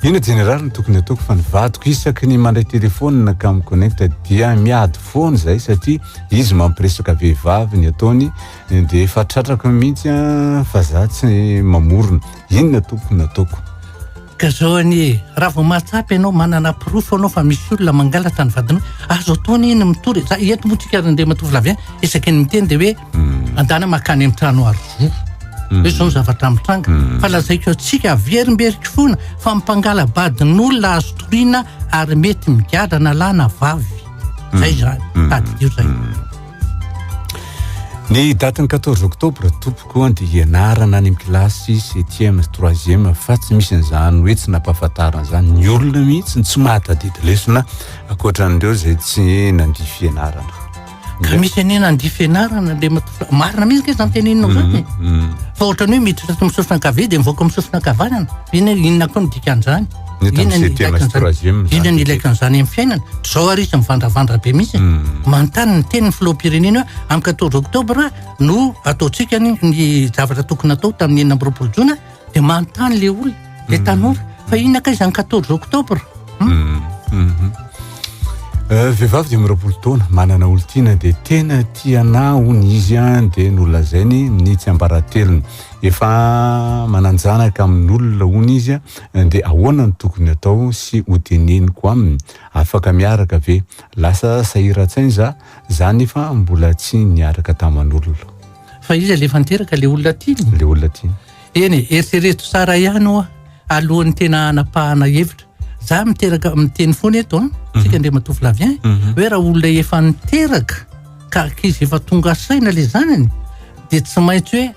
Inona jeneraly no tokony ataoko fa ny vadiko isaky ny mandray telephone ka mi-connecte dia miady foana izay satria izy mampiresaka vehivavy ny ataony dia efa tratrako mihitsy fa za tsy mamorona. Inona tompoko no ataoko? Ka zao anie e, raha vao mahatsapa ianao, manana porofo ianao fa misy olona mangalatra ny vadinao, azo atao anie ny mitory e. Za eto moa tsika ry Andriamatoa Flavien, isaky ny miteny dia hoe andana mankany amin'ny trano aro zo. Hoe zao ny zavatra mitranga. Fa lazaiko antsika, averimberiko foana fa ny mpangala-badin'olona azo toriana ary mety migadra na lahy na vavy. Zay izany, tadidio zay. Ny datin'ny 14 octobre tompoko an dia hianarana any amin'ny kilasy septième sy troisième fa tsy misy an'izany hoe tsy nampahafantarina izany ny olona mihitsy no tsy mahatadidy lesona ankoatran'ireo izay tsy nandia fianarana. Ka misy anie nandia fianarana Andriamatoa Filoha. Marina mihitsy ange izany teneninao izany e. Fa ohatran'ny hoe miditra ato amin'ny sofina ankavia dia mivoaka amin'ny sofina ankavanana. Inona inona koa ny dikan'izany? Ny tamin'ny Inona ny septième ilaiko sy an'izany? troisième izany. Inona ny ilaiko an'izany amin'ny fiainana? Zao ary izy mivandravandra be mihitsy. Manontany ny tenin'ny filoham-pirenena hoe amin'ny 14 octobre no ataontsika ny ny zavatra tokony hatao tamin'ny 26 jona dia manontany le olona, le tanora fa inona kay izany 14 octobre? Vehivavy 25 taona, manana olon-tiana dia tena tia anah hono izy dia nolazainy ny tsiambaratelony. Efa manan-janaka amin'olona hono izy dia ahoana no tokony atao sy hoteneniko aminy? Afaka miaraka ve? Lasa sahiran-tsaina za, za nefa mbola tsy niaraka taman'olona. Fa iza le efa niteraka le olona tiany? Le olona tiany. Eny e, eritrereto tsara ihany hoa alohan'ny tena hanapahana hevitra. Za miteraka miteny foana eto an, tsika Andriamatoa Flavien, hoe raha olona efa niteraka ka ankizy efa tonga saina le zanany dia tsy maintsy hoe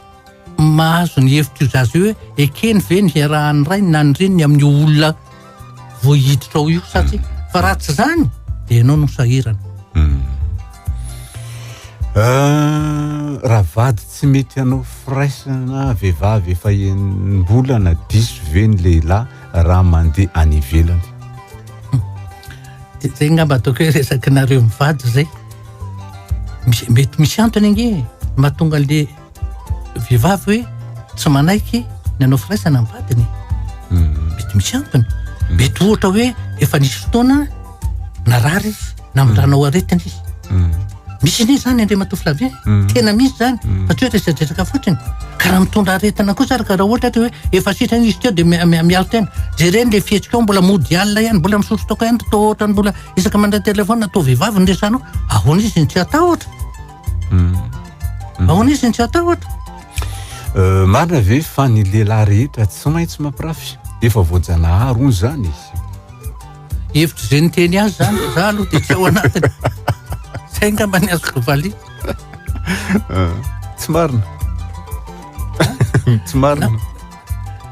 mahazo ny hevitr'io zaza io hoe ekeny ve ny hiarahan'ny rainy na ny reniny amin'io olona vao hiditra ao io sa tsia. Fa raha tsy izany dia ianao no sahirana. Raha vady tsy mety hanao firaisana vehivavy efa enim-bolana diso ve ny lehilahy raha mandeha any ivelany? Dia zay ngamba ataoko hoe resaky nareo mivady zay. Misy, mety misy antony ange e, mahatonga an'le vehivavy hoe tsy manaiky ny hanao firaisana amin'ny vadiny. Mety misy antony. Mety ohatra hoe efa nisy fotoana narary izy, namindranao aretina izy. Misy anie zany Andriamatoa Flavien, tena misy zany, fa tsy hoe resadresaka fotsiny. Ka raha mitondra aretina kosa ary ka raha ohatra hoe efa sitrana izy teo dia miaro tena. Jereny le fihetsika ao mbola mody alina ihany, mbola misotro toaka ihany, toa ohatran'ny mbola isaka mandray téléphone toa vehivavy ny resahanao. Ahoana izy no tsy hatahotra? Ahoana izy no tsy hatahotra? Marina ve fa ny lehilahy rehetra tsy maintsy mampirafy? Efa voajanahary hono zany e. Hevitry izay niteny azy zany, za aloha dia tsy ao anatiny. Zay angamba ny azoko valiana. Tsy marina. Tsy marina.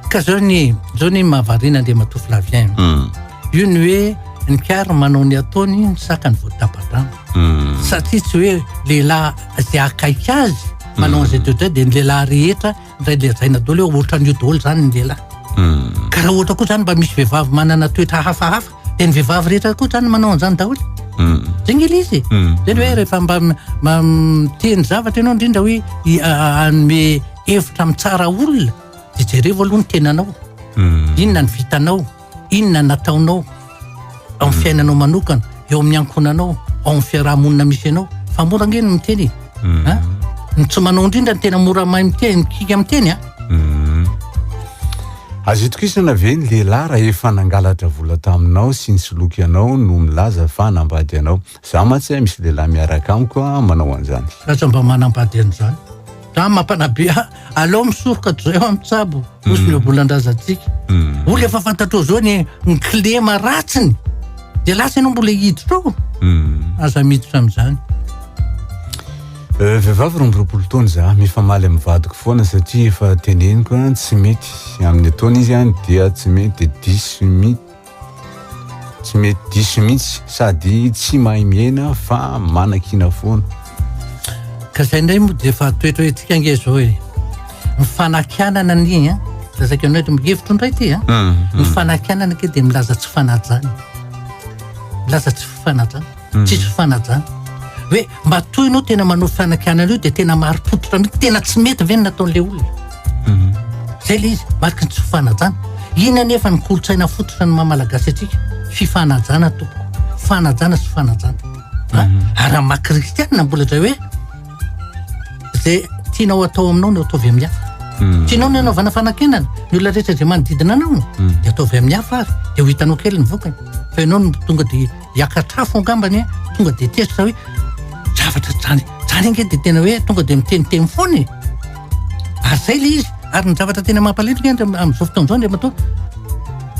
Ka zao ny zao ny mahavariana Andriamatoa Flavien. Io ny hoe ny kary manao ny ataony ny sakany vao tapa-drano. Satria tsy hoe lehilahy izay akaiky azy manao an'izay toetra izay dia ny lehilahy rehetra Indray lazaina daholo hoe ohatran'io daholo zany ny lehilahy. Ka raha ohatra koa zany mba misy vehivavy manana toetra hafahafa, dia ny vehivavy rehetra koa zany manao an'izany daholo. Zay nge le izy e. Zay ny hoe rehefa mba miteny zavatra ianao indrindra hoe hanome hevitra mitsara olona, dia jerevo aloha ny tenanao. Inona ny vitanao? Inona nataonao ao amin'ny fiainanao manokana, eo amin'ny ankohonanao, ao amin'ny fiaraha-monina misy anao? Fa mora ange ny miteny e. Ha? Ny tsy manao indrindra no tena mora mahay miteny, mikiky amin'ny teny a. Azo itokisana ve ny lehilahy raha efa nangalatra vola taminao sy nisoloky anao no milaza fa hanambady anao? Za mantsy misy lehilahy miaraka amiko manao an'izany. Za mba manambady an'izany. Za mampanabe ahy, aleo misoroka toy izay aho mitsabo, hozy ny ohabolan-drazantsika. Olona efa fantatrao zao ny ny kilema ratsiny, dia lasa ianao mbola hiditra ao. Aza miditra amin'izany. Vehivavy 22 taona za, mifamaly amin'ny vadiko foana satria efa teneniko tsy mety amin'ny ataony izy dia tsy mety dia diso mihitsy. Tsy mety diso mihitsy sady tsy mahay mihena fa manakiana foana. Ka zay indray moa dia efa toetra hoe ange zao e. Ny fanakianana anie an, lazaiko anao eto hevitro indray ity an. Ny fanakianana ange dia milaza tsy fanajana. Milaza tsy fanajana, tsisy fanajana. Hoe mba toy ianao tena manao fanakianana io dia tena marim-pototra mihitsy, tena tsy mety ve ny nataon'ilay olona? Zay le izy, mariky ny tsy fifanajana. Iny anefa ny kolontsaina fototra ny maha malagasy antsika, fifanajana tompoko, fanajana sy fanajana. Ary raha maha kristianina mbola zay hoe zay tianao atao aminao no ataovy amin'ny hafa. Tianao ny hanaovana fanakianana, ny olona rehetra izay manodidina anao dia ataovy amin'ny hafa ary dia ho hitanao kely ny vokany. Fa ianao no tonga dia hiakatra afo angambany, tonga dia tezitra hoe zavatra zany, zany ange dia tena hoe tonga dia miteniteny foana e. Ary zay le izy, ary ny zavatra tena mampalahelo ange amin'izao fotoana izao Andriamatoa,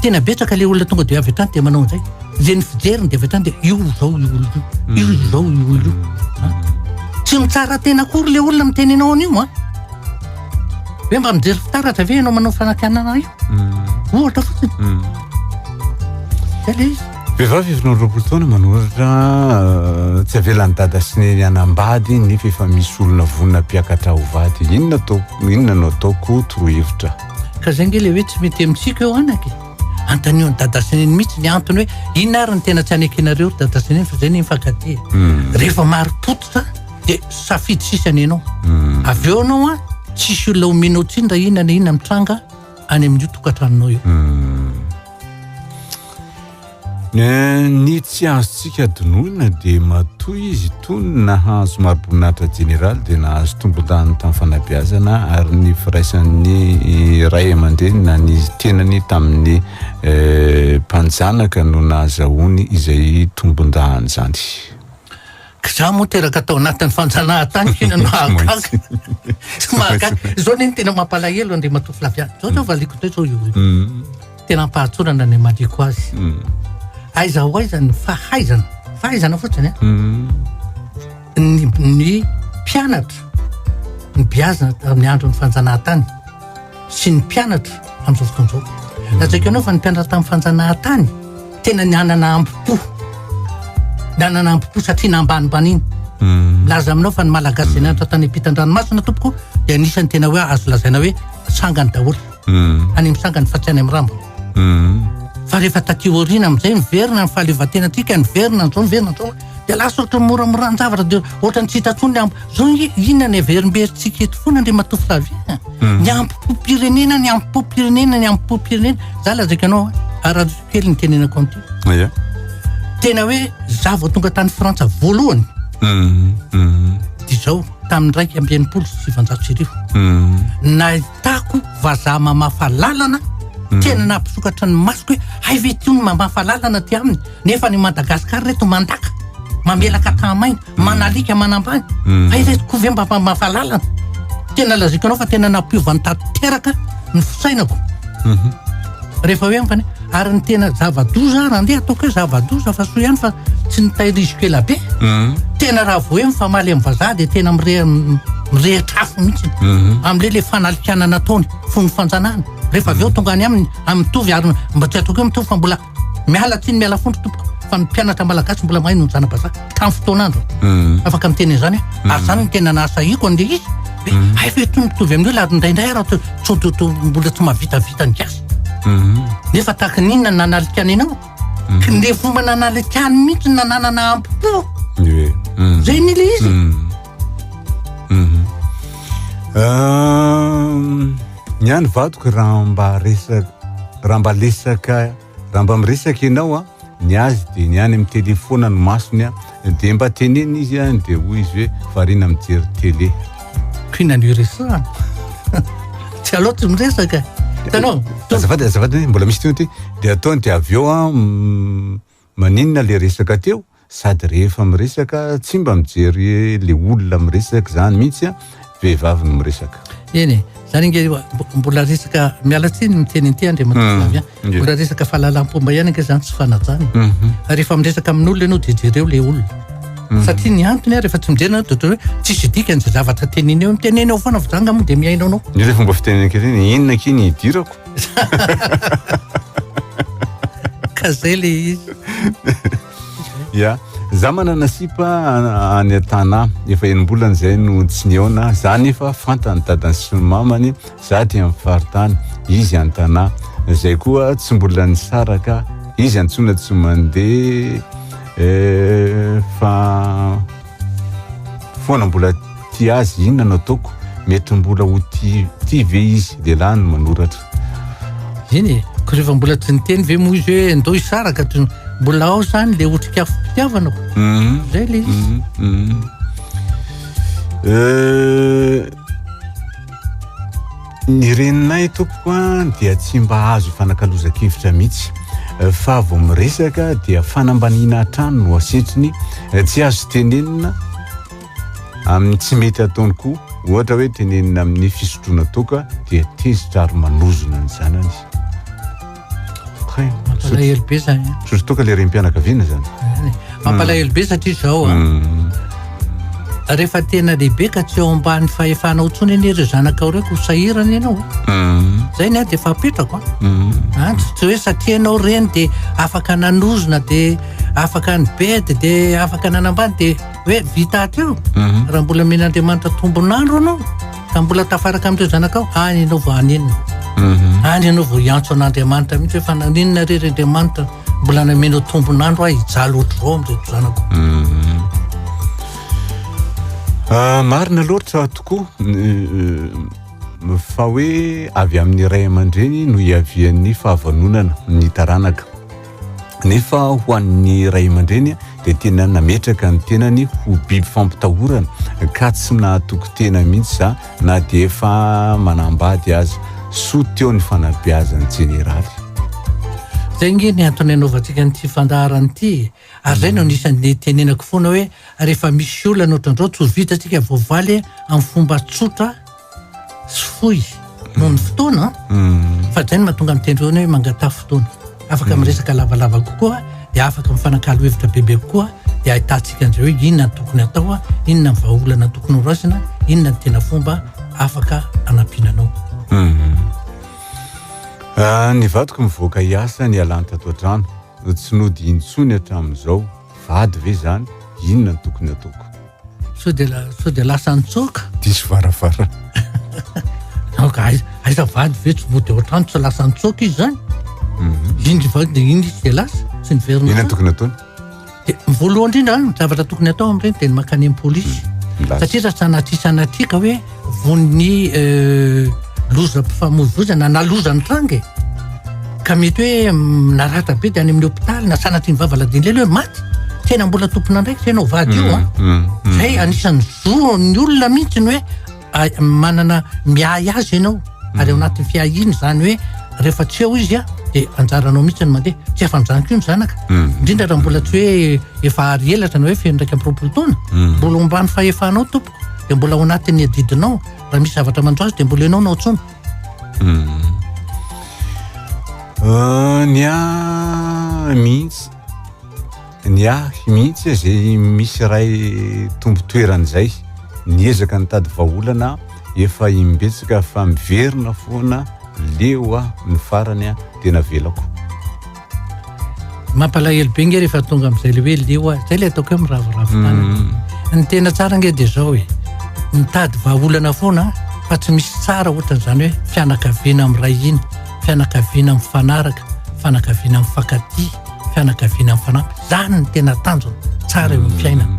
tena betsaka le olona tonga dia avy hatrany dia manao an'izay. Le ny fijeriny dia avy hatrany dia io izao io olona io, io izao io olona io. Tsy mitsara tena akory le olona miteny anao an'io an. Hoe mba mijery fitaratra ve ianao manao fanakianana io? Ohatra fotsiny. Zay le izy. Vehivavy 24 taona manoratra tsy avelan'i dada sy neny hanambady nefa efa misy olona vonona mpiakatra ho vady. Inona ataoko, inona no ataoko torohevitra? Ka zay nge le hoe tsy mety amintsika eo anaka e. Antanio an'i dada sy neny mihitsy ny antony hoe inona ary ny tena tsy anekenareo ry dada sy neny fa zay ny mifankatia. Rehefa marim-pototra dia safidy sisa ny anao. Avy eo anao an, tsisy olona omenao tsiny raha inona na inona mitranga any amin'io tokantranonao io. Ny tsy azontsika adinoina dia matoa izy itony nahazo mariboninahitra jeneraly dia nahazo tombondahiny tamin'ny fanabeazana ary ny firaisan'ny ray aman-dreny na ny tenany tamin'ny mpanjanaka no nahazahoany izay tombondahiny izany. Ka za moa teraka tao anatin'ny fanjanahantany inona no mahagaga? Tsy mahagaga. Izao anie no tena mampalahelo Andriamatoa Flavien. Izao zao valiako indray izao io. Tena ampahatsorana ny amaliako azy. Aiza ho aiza ny fahaizana, fahaizana fotsiny a. Ny ny mpianatra ny biazina tamin'ny andron'ny fanjanahantany sy ny mpianatra amin'izao fotoana izao. Lazaiko anao fa ny mpianatra tamin'ny fanjanahantany tena nianana ambo-po. Nanana ambo-po satria nambanimbanina. Milaza aminao fa ny Malagasy izay nianatra tany ampitan-dranomasina tompoko dia anisan'ny tena hoe azo lazaina hoe sangany daholo. Any amin'ny sangany fa tsy any amin'ny rambony. Fa rehefa taty aoriana amin'izay miverina ny fahaleovantenantsika, miverina an'izao, miverina an'izao, dia lasa ohatran'ny moramoran-javatra dia ohatran'ny tsy hita intsony ny ambo. Izao nge inona ny averimberintsika eto foana Andriamatoa Flavien? Ny ambo-pom-pirenena, ny ambo-pom-pirenena, ny ambo-pom-pirenena. Za lazaiko anao, arajo kely ny tenenako an'ity. Ia. Tena hoe za vao tonga tany Frantsa voalohany. Dia izao, tamin'ny 1961. Nahitako vazaha mamafa lalana, tena nampisokatra ny masoko hoe hay ve ity no mamafa lalana aty aminy, nefa any Madagasikara ireto mandaka, mamelaka tahamaina, manalika, manambany, fa ireto koa ve mba mamafa lalana? Tena lazaiko anao fa tena nampiova ny tanteraka ny fisainako. Rehefa hoe amfany, ary ny tena zava-doza, raha andeha ataoko hoe zava-doza fa soa ihany fa tsy nitahiriziko ela be. Tena raha vao hoe mifamaly amin'ny vazaha dia tena mirehitra afo mihitsy. Amin'ilay le fanalikana nataony fony fanjanahana. Rehefa avy eo tonga any aminy, amin'ny mitovy ary mba tsy ataoko hoe mitovy fa mbola miala tsiny miala fondro tompoko fa ny mpianatra malagasy mbola mahay noho ny zana-bazaha tamin'ny fotoan'andro. Afaka miteny an'izany aho. Ary izany no tena nahasahiko an'ilay izy. Hoe hay ve itony mitovy amin'io ary indraindray ary mbola tsy mahavitavita ny gasy. Nefa tahaka ny inona nanalikana ianao? Ny fomba nanalikany mihitsy no nananana ampo-po. Zay ny ilay izy. Ny ahy ny vadiko raha mba resaka, raha mba lesaka, raha mba miresaka ianao an, ny azy dia ny any amin'ny telephone no masony an, dia mba tenenina izy an, dia hoy izy hoe variana mijery télé. Inona no iresahana? Tsy aleo tsy miresaka. Hitanao? Azafady, azafady, mbola misy teo ity. Dia ataony dia avy eo an, maninona le resaka teo? Sady rehefa miresaka tsy mba mijery le olona miresaka izany mihitsy an, vehivavy no miresaka. Eny e, zany ange mbola resaka, miala tsiny miteny an'ity Andriamatoa Flavien, mbola resaka fahalalam-pomba ihany ange zany tsy fanajana e. Rehefa miresaka amin'olona ianao dia jereo le olona. Satria ny antony a, rehefa tsy mijery ianao dia ohatran'ny hoe tsisy dikany izay zavatra teneniny eo, mitenena eo foana fa za nga moa dia mihaino anao. Io ilay fomba fitenenana ankehitriny, inona akia ny idirako? Ka zay le izy. Ya, za manana sipa any an-tanà, efa enim-bolana izay no tsy nihaona, za nefa fantany dadany sy ny mamany, za aty amin'ny faritany, izy any Tanà, zay koa tsy mbola nisaraka, izy antsoina tsy mandeha eh, fa foana mbola tia azy, inona no ataoko, mety mbola ho tia tia ve izy, lehilahy no manoratra. Eny e, ko rehefa mbola tsy niteny ve moa izy hoe ndao hisaraka, tsy mbola ao zany le otrikafom-pitiavana ko. Zay le izy. Ny reninay tompoko a dia tsy mba azo ifanakalozan-kevitra mihitsy fa vao miresaka dia fanambaniana hatrany no asetriny, tsy azo tenenina amin'ny tsy mety ataony koa, ohatra hoe tenenina amin'ny fisotroana toaka dia tezitra ary manozona ny zanany. Hay, Mampalahelo be zany. Misotro toaka le renim-pianakaviana zany. Mampalahelo be satria zao a. Rehefa tena lehibe ka tsy eo ambany fahefanao intsony anie ireo zanakao ireo ka ho sahirana ianao e. Zay ny ahy dia efa apetrako an. An, tsy hoe satria ianao reny dia afaka nanozona dia afaka nibedy dia afaka nanambany dia hoe vita hatreo. Raha mbola omen'Andriamanitra tombon'andro ianao ka mbola tafaraka amin'ireo zanakao, any ianao vao hanenina. Any ianao vao hiantso an'Andriamanitra mihitsy hoe fa naninona re ry Andriamanitra mbola namenao tombon'andro aho hijaly ohatr'izao amin'ireto zanako. Ah, marina loatra tokoa fa hoe avy amin'ny ray aman-dreny no hiavian'ny fahavanonana ny taranaka. Nefa ho an'ny ray aman-dreny dia tena nametraka ny tenany ho biby fampitahorana ka tsy nahatoky tena mihitsy za na dia efa manambady aza. Soa teo ny fanabeazan'ny jeneraly. Zay nge ny antony anaovantsika an'ity fandaharana ity e. Ary zay no anisan'ny tenenako foana hoe rehefa misy olana ohatran'izao tsy ho vita tsika voavaly amin'ny fomba tsotra sy fohy noho ny fotoana mm. fa zay no mahatonga miteny hoe mangataha fotoana afaka mm. miresaka lavalava kokoa dia afaka mifanakalo hevitra bebe kokoa dia ahitantsika an'izay hoe inona ny tokony atao inona ny vahaolana tokony ho raisina inona ny tena fomba afaka anampiana anao mm. ah, ny vadiko mivoaka hiasa ny alany tato an-trano tsy nody intsony hatramin'izao vady ve zany inona ny tokony ataoko Sao dia sao dia lasa nitsoaka? Diso varavarana. Donc aiza aiza vady ve tsy mody ao an-trano tsy lasa nitsoaka izy zany? Mhm. Indry vady dia iny izy dia lasa tsy niverina. Inona tokony ataony? Dia voalohany indrindra ny zavatra tokony atao amin'ireny dia ny mankany amin'ny polisy. Mm, Satria raha sanatria sanatria ka hoe von'ny euh, lozam-pifamoivoizana na loza nitranga e ka mety hoe mm, naratra be dia any amin'ny hopitaly na sanatria ny vava ladiny lelo hoe maty tena mbola tompon'andraikitra ianao vady io an mm, mm, mm. zay anisan'ny zo ny olona mihitsy ny hoe manana miahy azy ianao ary ao anatin'ny fiahiana izany hoe rehefa tsy eo izy a dia anjaranao mihitsy ny mandeha tsy afa-mijanona koa ny zanaka indrindra raha mbola tsy hoe efa ary elatra na hoe feno 21 taona mbola ao ambany fahefanao tompoko dia mbola ao anatin'ny adidinao raha misy zavatra manjo azy dia mbola ianao no antsoina hmm. euh, ny ahy mihitsy ny ahy mihitsy zay misy ray tompo-toerana izay niezaka nitady vahaolana efa imbetsaka fa miverina foana leo aho ny farany a dia navelako Mampalahelo be nge rehefa tonga amin'izay le hoe leo aho. Zay le ataoko hoe miraviravy tanana. Mm. Ny tena tsara nge dia zao e. Mitady vahaolana foana fa tsy misy tsara ohatran'izany hoe fianakaviana miray hina, fianakaviana mifanaraka, fianakaviana mifankatia, fianakaviana mifanampy. Zany ny tena tanjona tsara eo amin'ny fiainana. Mm.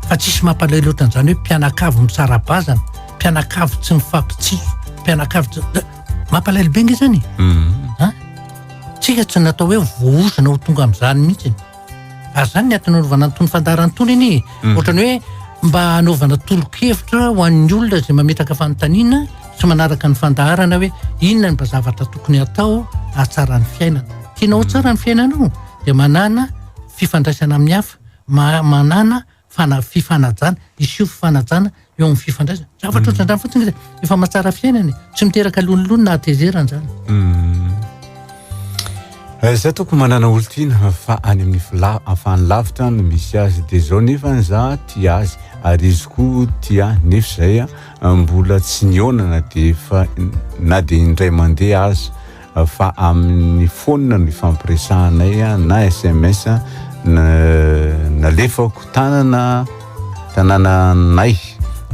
Fa tsisy mampalahelo ohatran'izany hoe mpianakavy misara-bazana, mpianakavy tsy mifampitsia, mpianakavy tsy mampalahelo be nge zany e. Mm. Ha? Tsika tsy natao hoe voaozona ho tonga amin'izany mihitsy. Ary izany ny antony anaovana an'itony fandaharana itony anie. Mm. Ohatran'ny hoe mba hanaovana tolo-kevitra ho an'ny olona izay mametraka fanontaniana sy manaraka ny fandaharana hoe inona ny mba zavatra tokony hatao hahatsara ny fiainana. Tianao ho tsara ny fiainanao dia manàna fifandraisana amin'ny hafa, manàna fana fifanajana, isio fifanajana eo amin'ny fifandraisana. Zavatra mm. ohatran'izany fotsiny efa mahatsara fiainana e. Tsy miteraka lonilony na hatezerana izany. Mm. Eh, za toko manana olon-tiana fa any amin'ny fila afahany lavitra no misy azy de zao nefa za tia azy ary izy koa tia ahy nefa zay a mbola tsy nihaona na de efa na de indray mandeha aza fa amin'ny phone no ifampiresahanay na sms nalefako tanana tanananay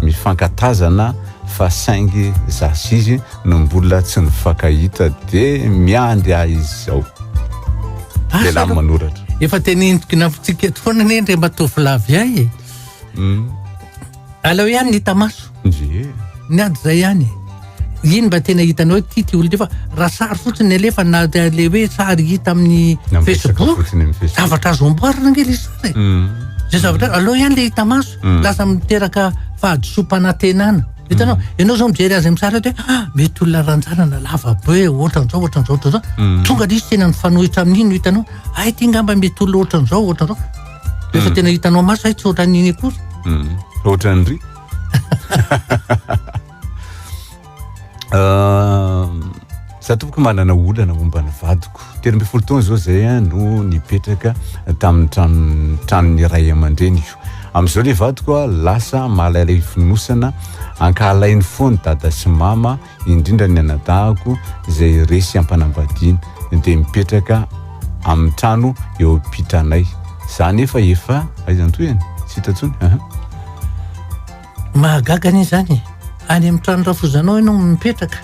mifankatazana fa saingy za sy izy no mbola tsy nifankahita de miandry ahy izy zao lehilahy manoratra efa teneniko nampitsika eto foana anie Andriamatoa Flavien e mm. Aleo ihany ny hita maso. Ndry. Ny ady zay ihany. Iny mba tena hitanao hoe ty ty olona ty fa raha sary fotsiny ny alefa na le hoe sary hita amin'ny Facebook, zavatra azo amboarina ange le sary e. Mm. Zay zavatra aleo ihany le hita maso, mm. lasa miteraka fahadisoam-panantenana. Hitanao, mm. ianao zao mijery azy amin'ny sary hoe ah, mety olona ranjanana lava be ohatran'izao ohatran'izao ohatran'izao. Tonga dia izy tena mifanohitra amin'iny no hitanao, hay ty ngamba mety olona ohatran'izao ohatran'izao. Rehefa tena hitanao maso hay tsy ohatran'iny akory. Hmm. Ohatran'ny ry. Za tompoko manana olana momba ny vadiko. 13 taona zao zay no nipetraka tamin'ny trano tranon'ny ray aman-dreniko. Amin'izao le vadiko a lasa malailay fonosana, ankahalainy foana dada sy mama, indrindra ny anadahako izay resy ampanambadiana dia mipetraka amin'ny trano eo ampitanay. Za nefa efa aiza ny tohiny? Tsy hita intsony. Aha. Mahagaga anie izany e. Any amin'ny trano rafozanao ianao no mipetraka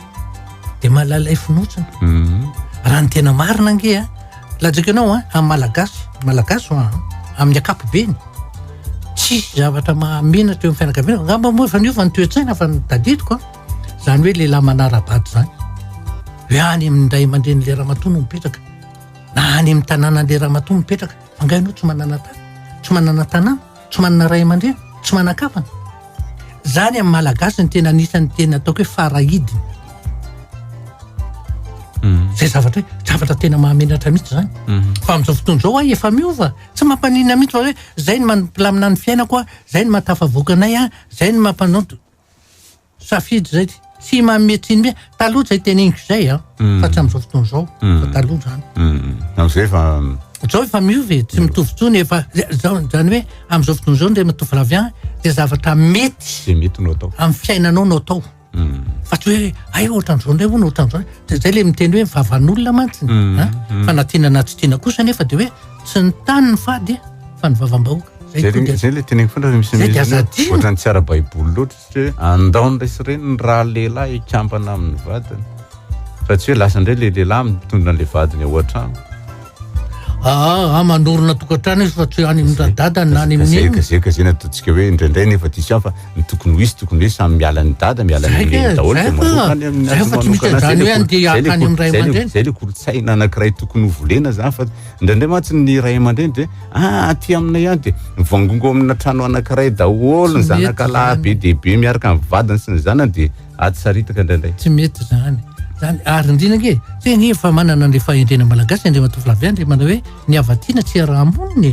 dia malalay fonotsiny. Mhm. Raha ny tena marina ange a, lazaiko anao a, amin'ny Malagasy, Malagasy hoa, amin'ny ankapobeny, tsisy zavatra mahamenatra eo amin'ny fianakaviana. Angamba moa efa niova ny toe-tsaina fa ny tadidiko a, Izany hoe lehilahy manara-bady izany. Hoe any amin'ny ray aman-drenin'ilay ramatoa no mipetraka. Na any amin'ny tanànan'ilay ramatoa mipetraka. Fa angaha ianao tsy manana tany? Tsy manana tanàna? Tsy manana ray aman-dreny? Tsy manan-kavana? Izany amin'ny Malagasy ny tena anisan'ny tena ataoko hoe farahidiny. Mm. Izay zavatra hoe zavatra tena mahamenatra mihitsy izany. Mm. Fa amin'izao fotoana izao aho efa miova. Tsy mampaninona mihitsy fa hoe izay no mampilamina ny fiainako, izay no mahatafavoaka anay, izay no mampanao. Safidy zay, tsy manome tsiny mihitsy, taloha zay teneniko zay an, fa tsy amin'izao fotoana izao, fa taloha zany. Amin'izay efa. Zao efa miova e, tsy mitovy intsony efa, zao zany hoe amin'izao fotoana izao Andriamatoa Flavien dia zavatra mety. Zay mety no atao. Amin'ny fiainanao no atao. Fa tsy hoe hay ohatran'izao indray hono ohatran'izao, dia zay le miteny hoe vavan'olona mantsy an, fa na tiana na tsy tiana kosa anefa dia hoe tsy ny tany no fady fa ny vavam-bahoaka. Zay le zay le teneniko foana rehefa misy Zay dia aza adino. Ohatran'ny tsy ara-baiboly loatra satria hoe andao ny ray sy reny ny raha lehilahy hikambana amin'ny vadiny. Fa tsy hoe lasa indray le lehilahy mitondra an'le vadiny ao an-trano. Aa, manorina tokantrano izy fa tsy any amin'ny radadany na any amin'ny Zay neniny. ka zay ka zay no ataontsika hoe indraindray nefa diso ihany fa ny tokony ho izy tokony hoe samy miala ny dada miala ny Zay neny ke, daholo zay dia ka. manorina any amin'ny Zay fa tsy misy manokana. Zay an'izany le hoe andeha zay le hankany amin'ny ray zay le- aman-dreny. Zay le kolontsaina anankiray tokony ho volena zany fa Indraindray mantsy ny ray aman-dreny dia ah aty aminay any dia mivangongo amina trano anankiray daholo ny Tsy mety zanaka lahy izany. be dia be miaraka amin'ny vadiny sy ny zanany dia ady saritaka indraindray. Tsy mety izany. Zany ary indrindra ange, tsy anie efa manana an'ilay fahendrena malagasy Andriamatoa Flavien dia manao hoe ny hava-tiana tsy iaraha-monina e.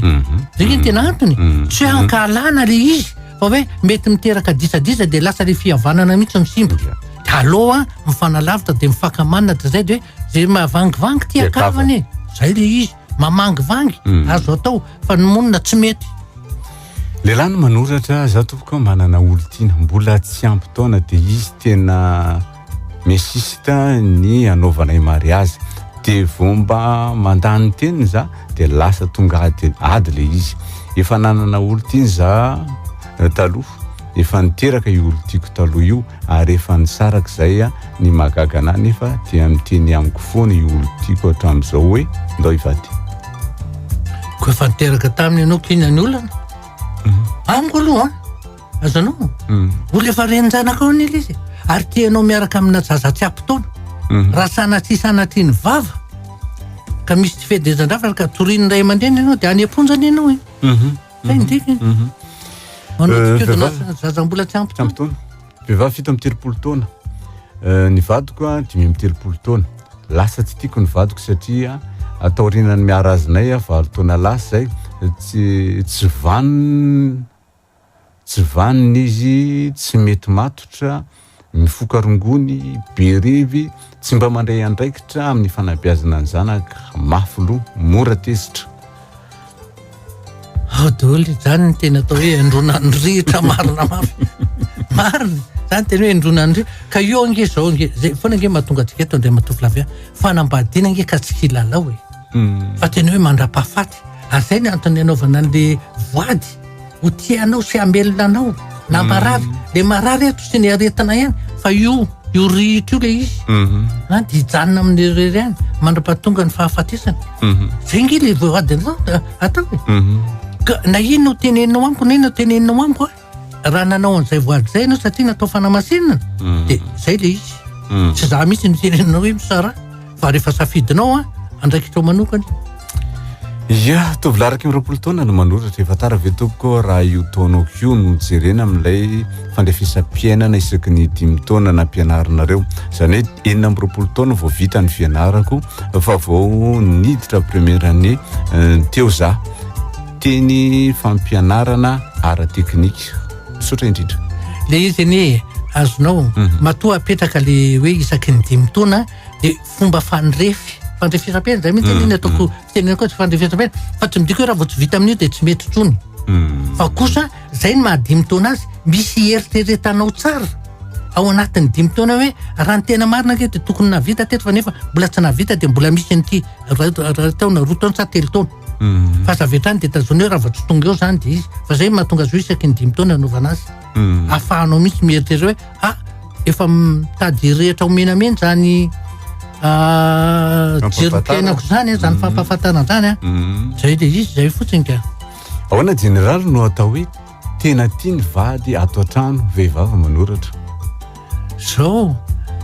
Zay ange ny tena antony. Tsy hoe ankahalana ilay izy fa hoe mety miteraka disadisa dia lasa ilay fihavanana mihitsy no simba. Dia aleo an mifanalavitra dia mifankamanina dia zay dia hoe Zay mahavangivangy tia kavana e. Zay le izy, mamangivangy, mm. azo atao fa ny monina tsy mety. Lehilahy no manoratra, za tompoko manana olon-tiana, mbola tsy ampy taona dia izy tena minsiste ny hanaovanay mariazy. Dia vao mba mandà ny teniny za dia lasa tonga ady ady le izy. Efa nanana olon-tiana za eh, taloha, efa niteraka io olon-tiako taloha io ary efa nisaraka izay Ny mahagaga anah nefa dia miteny amiko foana io olon-tiako hatramin'izao hoe ndao hivady. Koa efa niteraka taminy ianao k'inona ny olana? Amiko aloha an! Azonao? Olona efa renin-janakao anie ilay izy e! Ary tianao miaraka amina zaza tsy ampy taona. Raha sanatria sanatria ny vava ka misy tsy fehezan-dravina ka torian'ny ray aman-dreny ianao dia any am-ponja anie ianao e! Zay ny dikany. Manao tsikodina zaza mbola tsy ampy taona. Vehivavy 37 taona. Ny vadiko 35 taona. Lasa tsy tiako ny vadiko satria taorian'ny miarazinay valo taona lasa izay tsy tsy vanona tsy vanona izy, tsy mety matotra, mifoka rongony, be revy, tsy mba mandray andraikitra amin'ny fanabeazana ny zanaka, mafy loha, mora tezitra. Ao daholo, izany ny tena atao hoe andronan'ny rihitra marina mafy. Marina, izany tena hoe andronan'ny rihitra. Ka io ange izao ange, izay foana ange mahatonga antsika eto Andriamatoa Flavien, fanambadiana ange ka tsy kilalao e. Fa tena hoe mandra-pahafaty. Ary izay ny antony anaovana an'le voady, ho tia anao sy hamelona anao, na marary. Le marary eto tsy ny aretina ihany, fa io, io rihitra io le izy. Na dia hijanona amin'ny irery ihany, mandra-pahatonga ny fahafatesana. Zay nge le voady atao e. Ka na inona ho teneninao amiko, na inona ho teneninao amiko a, raha nanao an'izay voady izay ianao satria natao fanamasinana, dia zay le izy. Tsy za mihitsy no teneninao hoe misaraha, fa rehefa safidinao a, andraikitrao manokana io. Ia, tovolahy 21 taona no manoratra. Efa tara ve tompoko raha io taonako io no jerena amin'ilay fandrefesam-piainana isaky ny dimy taona nampianarinareo? Izany hoe 26 taona vao vita ny fianarako fa vao niditra première année teo za. Teny fampianarana ara-teknika. Misaotra indrindra. Le izy anie azonao, matoa apetraka le hoe isaky ny dimy taona dia fomba fandrefy, fandrefesam-piainana, zay mihitsy anie ny ataoko fitenenako azy, fandrefesam-piainana, fa tsy midika hoe raha vao tsy vita amin'io dia tsy mety intsony. Fa kosa zay ny maha dimy taona azy, misy hieritreretanao tsara ao anatin'ny dimy taona hoe raha ny tena marina ange dia tokony nahavita teto fa nefa mbola tsy nahavita dia mbola misy an'ity ray taona, roa taona sa telo taona. Fa aza avy hatrany dia tazony hoe raha vao tsy tonga eo zany dia izy. Fa zay mahatonga azy hoe isaky ny dimy taona anaovana azy. Ahafahanao mihitsy mieritreritra hoe ah efa mitady hirehitra ho menamena zany jirom-piainako zany, zany fampahafantarana zany an. Zay le izy, zay fotsiny ka. Ahoana jeneraly no atao hoe tena tia ny vady ato an-trano, vehivavy manoratra? Zao,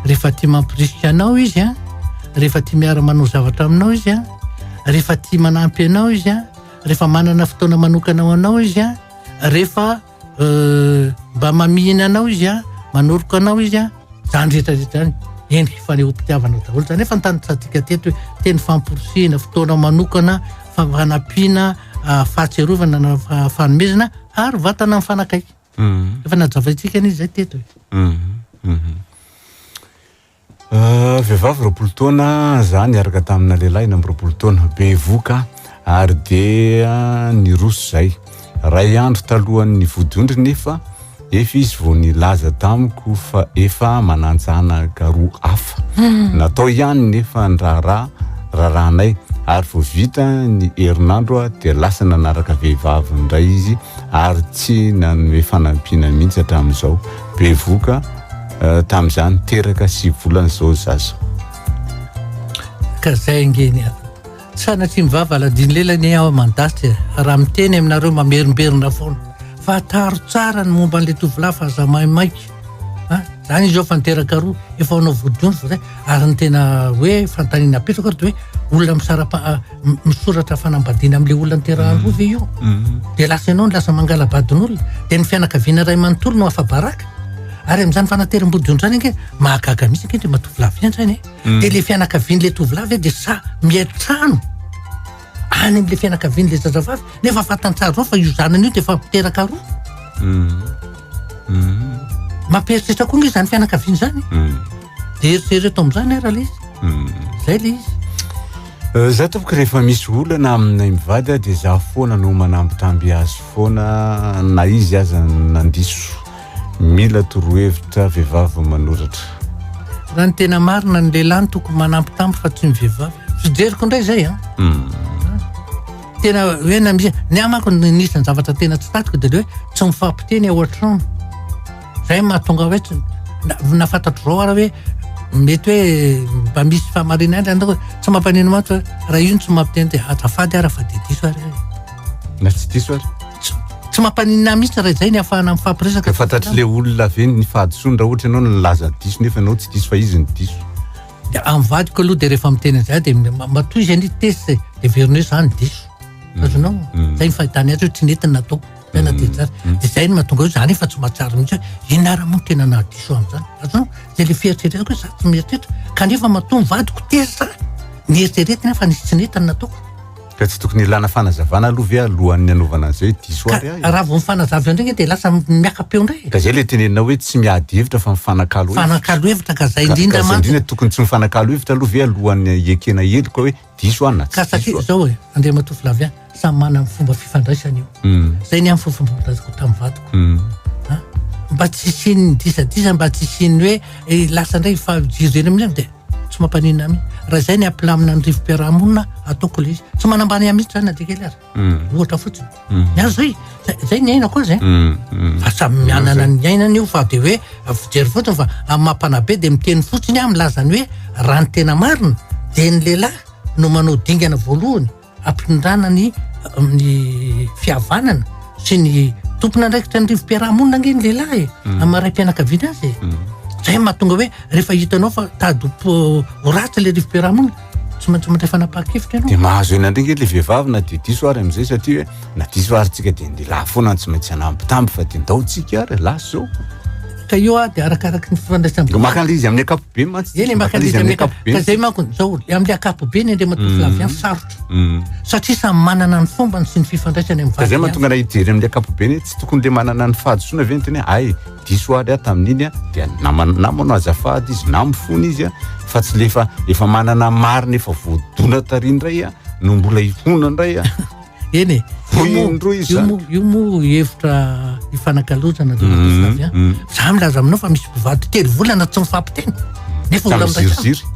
rehefa tia mampirisika anao izy an, rehefa tia miara-manao zavatra aminao izy an, rehefa tia manampy anao izy an, rehefa manana fotoana manokana ho anao izy an, rehefa mba mamihina anao izy an, manoroka anao izy an, zany rehetra rehetra zany endriky fanehoam-pitiavana daholo zany. Efa nitanisantsika teto hoe teny famporisihina, fotoana manokana, fanampiana, fahatsiarovana na fanomezana ary vatana mifanakaiky. Efa najavaintsika anie izay teto e. Vehivavy 20 taona za niaraka tamina lehilahy 21 taona, bevoka ary dia niroso zay. Ray andro talohan'ny vodiondry nefa efa izy vao nilaza tamiko fa efa manan-janaka roa hafa. Natao ihany nefa ny raharaha raharahanay ary vao vita ny herinandro dia lasa nanaraka vehivavy indray izy ary tsy nanome fanampiana mihitsy hatramin'izao. Bevoka tamin'izany, teraka 9 volana izao zaza. Ka zay ange ny sanatria mivava aladino lela anie aho mandasy e. Raha miteny aminareo mamerimberina foana. Fantaro tsara ny momba an'ilay tovolahy fa aza maimaika. A, zany izy eo fa niteraka roa, efa hanao vodiondry vao zay. Ary ny tena hoe fanontaniana apetrako ary dia hoe olona misara-pa-, misoratra fanambadiana amin'ilay olona niterahany roa ve io? Dia lasa ianao no lasa mangala-badin'olona, dia ny fianakaviana iray manontolo no afa-baraka. Ary amin'izany fanateram-bodiondry izany ange, mahagaga mihitsy ange Andriamatoa Flavien izany e. Dia ilay fianakavian'ilay tovolahy ve dia sahy mihay trano any amin'ilay fianakavian'ilay zazavavy nefa fantany tsara zao fa io zanany io dia efa miteraka roa. Mampieritreritra koa nge izany fianakaviana izany. Dia eritrereto amin'izany ara ilay izy. Zay ilay izy. Za tompoko rehefa misy olana aminay mivady dia za foana no manambitamby azy foana na izy aza nandiso. Mila torohevitra vehivavy manoratra. Raha ny tena marina ny lehilahy no tokony manambitamby fa tsy ny vehivavy. Fijeriko indray izay an. Tena hoe na misy ny ahy manko ny nisy zavatra tena tsy tatiko dia le hoe tsy mifampiteny ao an-trano. Zay mahatonga hoe tsy na fantatro zao ara hoe mety hoe mba misy fahamarinana ihany hoe tsy mampanino mantsy hoe raha io no tsy mampiteny dia azafady ara fa dia diso ary aho. Na tsy diso ary? Tsy mampaninona ahy mihitsy raha izay ny ahafahana mifampiresaka. Ka fantatr'ilay olona ve ny fahadisoany raha ohatra ianao nilaza diso nefa ianao tsy diso fa izy no diso? Dia amin'ny vadiko aloha dia rehefa miteny an'izay aho dia matoa izy anie tezitra e, dia heveriny hoe izaho no diso. Azonao? Izay ny fahitany azy hoe tsy nety ny nataoko. Tena dia tsara. Dia izay no mahatonga hoe za nefa tsy mahatsiaro mihitsy hoe inona ary moa no tena nahadiso an'izany. Azonao? Izay le fieritreretako hoe za tsy mieritreritra. Kanefa matoa ny vadiko tezitra, nieritreretiny aho fa nisy tsy nety ny nataoko. Ka tsy tokony ilana fanazavana aloha ve alohan'ny hanaovana an'izay hoe diso Ka ary aho e? raha vao mifanazava eo indray nge dia lasa miaka-peo indray e. Ka izay ilay teneninao hoe tsy miady hevitra fa mifanakalo hevitra. Mifanakalo hevitra ka izay Ka indrindra ka izay mantsy. indrindra tokony tsy mifanakalo hevitra aloha ve alohan'ny hiekena heloka hoe diso aho na Ka tsy satria diso aho? izao e, Andriamatoa Flavien, samy manana ny fomba fifandraisany io. Zay ny amin'ny fomba fifandraisako tamin'ny vadiko. Ha? Mba tsy hisian'ny disadisa, mba tsy hisian'ny hoe eh, lasa indray fa jirena amin'izay dia tsy mampaninona ahy mihitsy. Raha izay ny hampilamina ny rivo-piarahamonina, ataoko ilay izy. Tsy manambany ahy mihitsy izany na dia kely aza. Ohatra fotsiny. Ny azy zay, zay ny ainako azy. Fa samy manana ny ainany io fa dia hoe fijery fotsiny fa amin'ny maha mpanabe dia miteny fotsiny aho milaza ny hoe raha ny tena marina dia ny lehilahy no manao dingana voalohany hampitondrana ny ny fihavanana sy ny tompon'andraikitra ny rivo-piarahamonina ange ny lehilahy e amin'ny maha raim-pianakaviana azy e. Zay no mahatonga hoe rehefa hitanao fa tady ho ratsy ilay rivo-piarahamonina, tsy maintsy mandray fanapahan-kevitra ianao. Dia mahazo aina indray ange ilay vehivavy na dia diso ary amin'izay satria hoe na diso ary tsika dia ny lehilahy foana no tsy maintsy hanambitamby fa dia ndao tsika ary lasa izao. Ka io ah dia arakaraky ny fifandraisam-bola. Maka an'ilay izy amin'ny ankapobeny mantsy. Eny, maka an'ilay izy amin'ny ankapobeny. Ka zay manko, zao, amin'ilay ankapobeny Andriamatoa Flavien sarotra. Satria samy manana ny fombany sy ny fifandraisany amin'ny Ka zay vadiny mahatonga anay hijery amin'ilay ankapobeny hoe tsy tokony le manana ny fahadisoana ve ny teny hoe ay diso ary aho tamin'iny a, dia na na manao azafady izy na mifona izy a, fa tsy le efa efa manana marina efa voadona tary indray a no mbola hifona indray a. Eny e. Voindroa izy Io zany. moa io moa hevitra ifanakalozana dia mm, mm. Za milaza aminao fa misy mpivady telo volana tsy mifampiteny. Nefa Samy olona miray trano. ziriziry.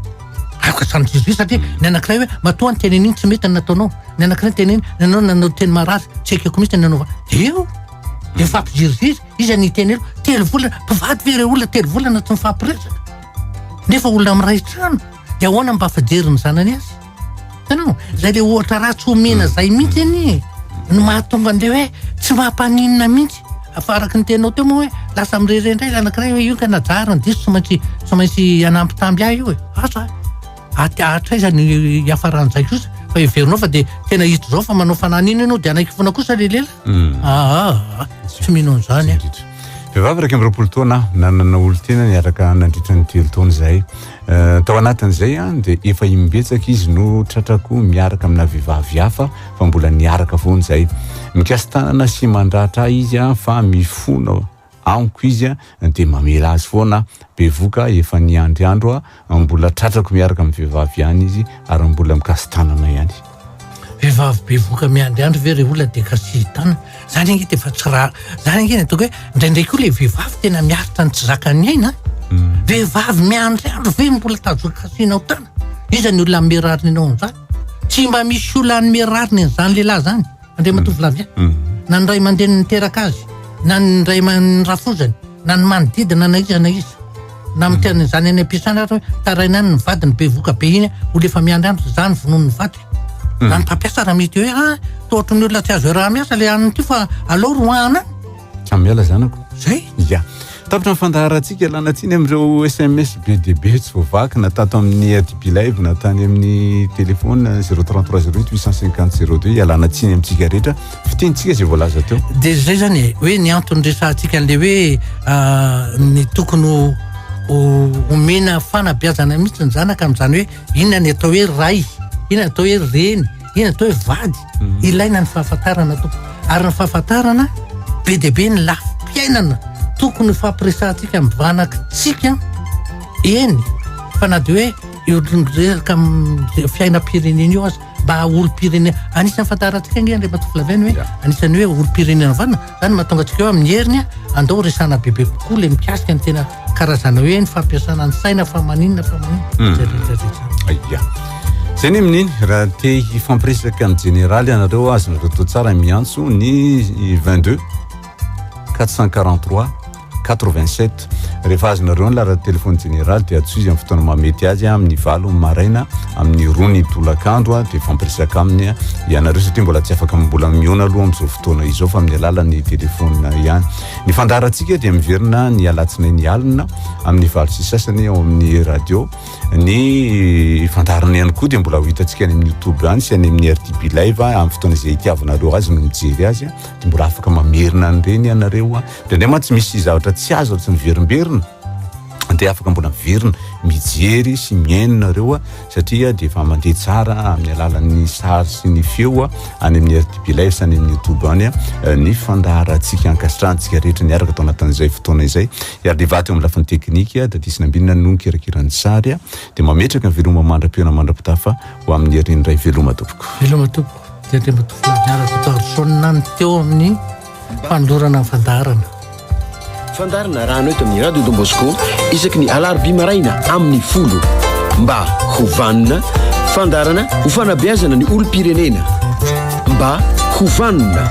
Afaka samy ziriziry satria ny anankiray hoe matoa ny teneniny tsy mety ny nataonao. Ny anankiray teneniny nanao nanao teny marary tsy ekeko mihitsy ny nanaova. Dia eo dia mifampiziriziry iza ny hiteny eo telo volana mpivady ve ireo olona telo volana tsy mifampiresaka. Nefa olona miray trano dia ahoana mba fijery ny zanany azy? Hitanao? Zay le ohatra ratsy omena zay mihitsy anie no mahatonga an'le hoe tsy mampaninona mihitsy. Fa araka ny teninao teo moa hoe lasa mirere indray ilay anankiray hoe io ka najary ny diso tsy maintsy tsy maintsy hanampitamby ahy io e. Asa aty hatraiza ny hiafaran'izay kosa fa heverinao fa dia tena hita izao fa manao fananina ianao dia hanaiky foana kosa le lela. Aa tsy mino an'izany aho. Vehivavy 21 taona aho, nanana olon-tiana niaraka nandritra ny telo taona izahay. Tao anatin'izay dia efa imbetsaka izy no tratrako miaraka amina vehivavy hafa fa mbola niaraka foana izahay. Mikasi-tanana sy mandratra ahy izy fa mifona amiko izy dia mamela azy foana aho. Bevoka efa niandry andro aho, mbola tratrako miaraka amin'ny vehivavy ihany izy ary mbola mikasi-tanana ihany. Vehivavy bevoka miandry andro ve re olona dia kasihin-tanana? Zany ange dia efa tsy raha, zany ange ny ataoko hoe indraindray koa le vehivavy tena miaritra ny tsy zakan'ny aina an. Vehivavy miandry andro ve mbola tazo kasihinao tanana? Iza ny olona hanome rariny anao an'izany? Tsy mba misy olona hanome rariny an'izany lehilahy zany. Andriamatoa Flavien, na ny ray aman-dreny niteraka azy, na ny ray aman rafozany, na ny manodidina na iza na iza. Na miteny izany any am-piasana ary hoe taraina any ny vadiny bevoka be iny, olona efa miandry andro, za ny vonoin'ny vadiko. Na ny mpampiasa raha mety hoe ah, toa ohatran'ny olona tsy azo iaraha-miasa le anona ity fa aleo roahana any. Samy miala zanako. Zay. Ya. Tapitra ny fandaharantsika, ialana tsiny amin'ireo SMS be dia be tsy voavaky na tato amin'ny RTP Live na tany amin'ny téléphone 033 08 850 02, ialana tsiny amintsika rehetra. Fitenintsika izay voalaza teo. Dia izay zany e, hoe ny antony resahantsika an'ilay hoe ny tokony ho omena fanabeazana mihitsy ny zanaka amin'izany hoe inona ny atao hoe ray, inona ny atao hoe reny, inona atao hoe vady, ilaina ny fahafantarana tompoko. Ary ny fahafantarana be dia be ny lafim-piainana tokony ho fampiresahantsika amin'ny vanakitsika eny fa na dia hoe eo resaka amin'ny fiainam-pirenena io aza mba olom-pirenena anisan'ny fantarantsika ange Andriamatoa Flavien hoe anisan'ny hoe olom-pirenena vanona zany mahatonga antsika hoe amin'ny heriny andao resahana bebe kokoa le mikasika ny tena karazana hoe ny fampiasana ny saina fa maninona fa maninona zay rehetra rehetra. Aia. Zay ny amin'iny, raha te hifampiresaka amin'ny jeneraly ianareo, azonareo atao tsara miantso ny 22 443 87. Rehefa azonareo ny laharan'ny telefaon'ny jeneraly dia antsoy izy amin'ny fotoana mahamety azy amin'ny valo maraina, amin'ny roa ny tolakandro dia hifampiresaka aminy ianareo satria mbola tsy afaka mbola mihaona aloha amin'izao fotoana izao fa amin'ny alalan'ny telefaonina ihany. Ny fandaharantsika dia miverina ny alatsinainy alina amin'ny valo sy sasany ao amin'ny radio. Ny fandaharana ihany koa dia mbola ho hitantsika any amin'ny YouTube any sy any amin'ny RTB Live amin'ny fotoana izay itiavanareo azy no mijery azy dia mbola afaka mamerina an'ireny ianareo. Indraindray mantsy misy zavatra tsy azo tsy miverimberina dia afaka mbola miverina mijery sy mihaino nareo satria dia efa mandeha tsara amin'ny alalan'ny sary sy ny feo any amin'ny RTB Live sy any amin'ny YouTube any ny fandaharantsika. Ankasitrahantsika rehetra niaraka tao anatin'izay fotoana izay. Ary dia vato eo amin'ny lafiny teknika, Dadis Nambinina no nikirakira ny sary dia mametraka ny veloma mandra-pihaona mandra-pitafa ho amin'ny heriny iray. Veloma tompoko. Veloma tompoko. Dia Andriamatoa Flavien Rakotoarison ny teo amin'ny Fanolorana ny fandaharana. Fandaharana rano eto amin'ny Radio Don Bosco isaky ny alarobia maraina amin'ny folo. Mba ho vanona, fandaharana ho fanabeazana ny olom-pirenena. Mba ho vanona.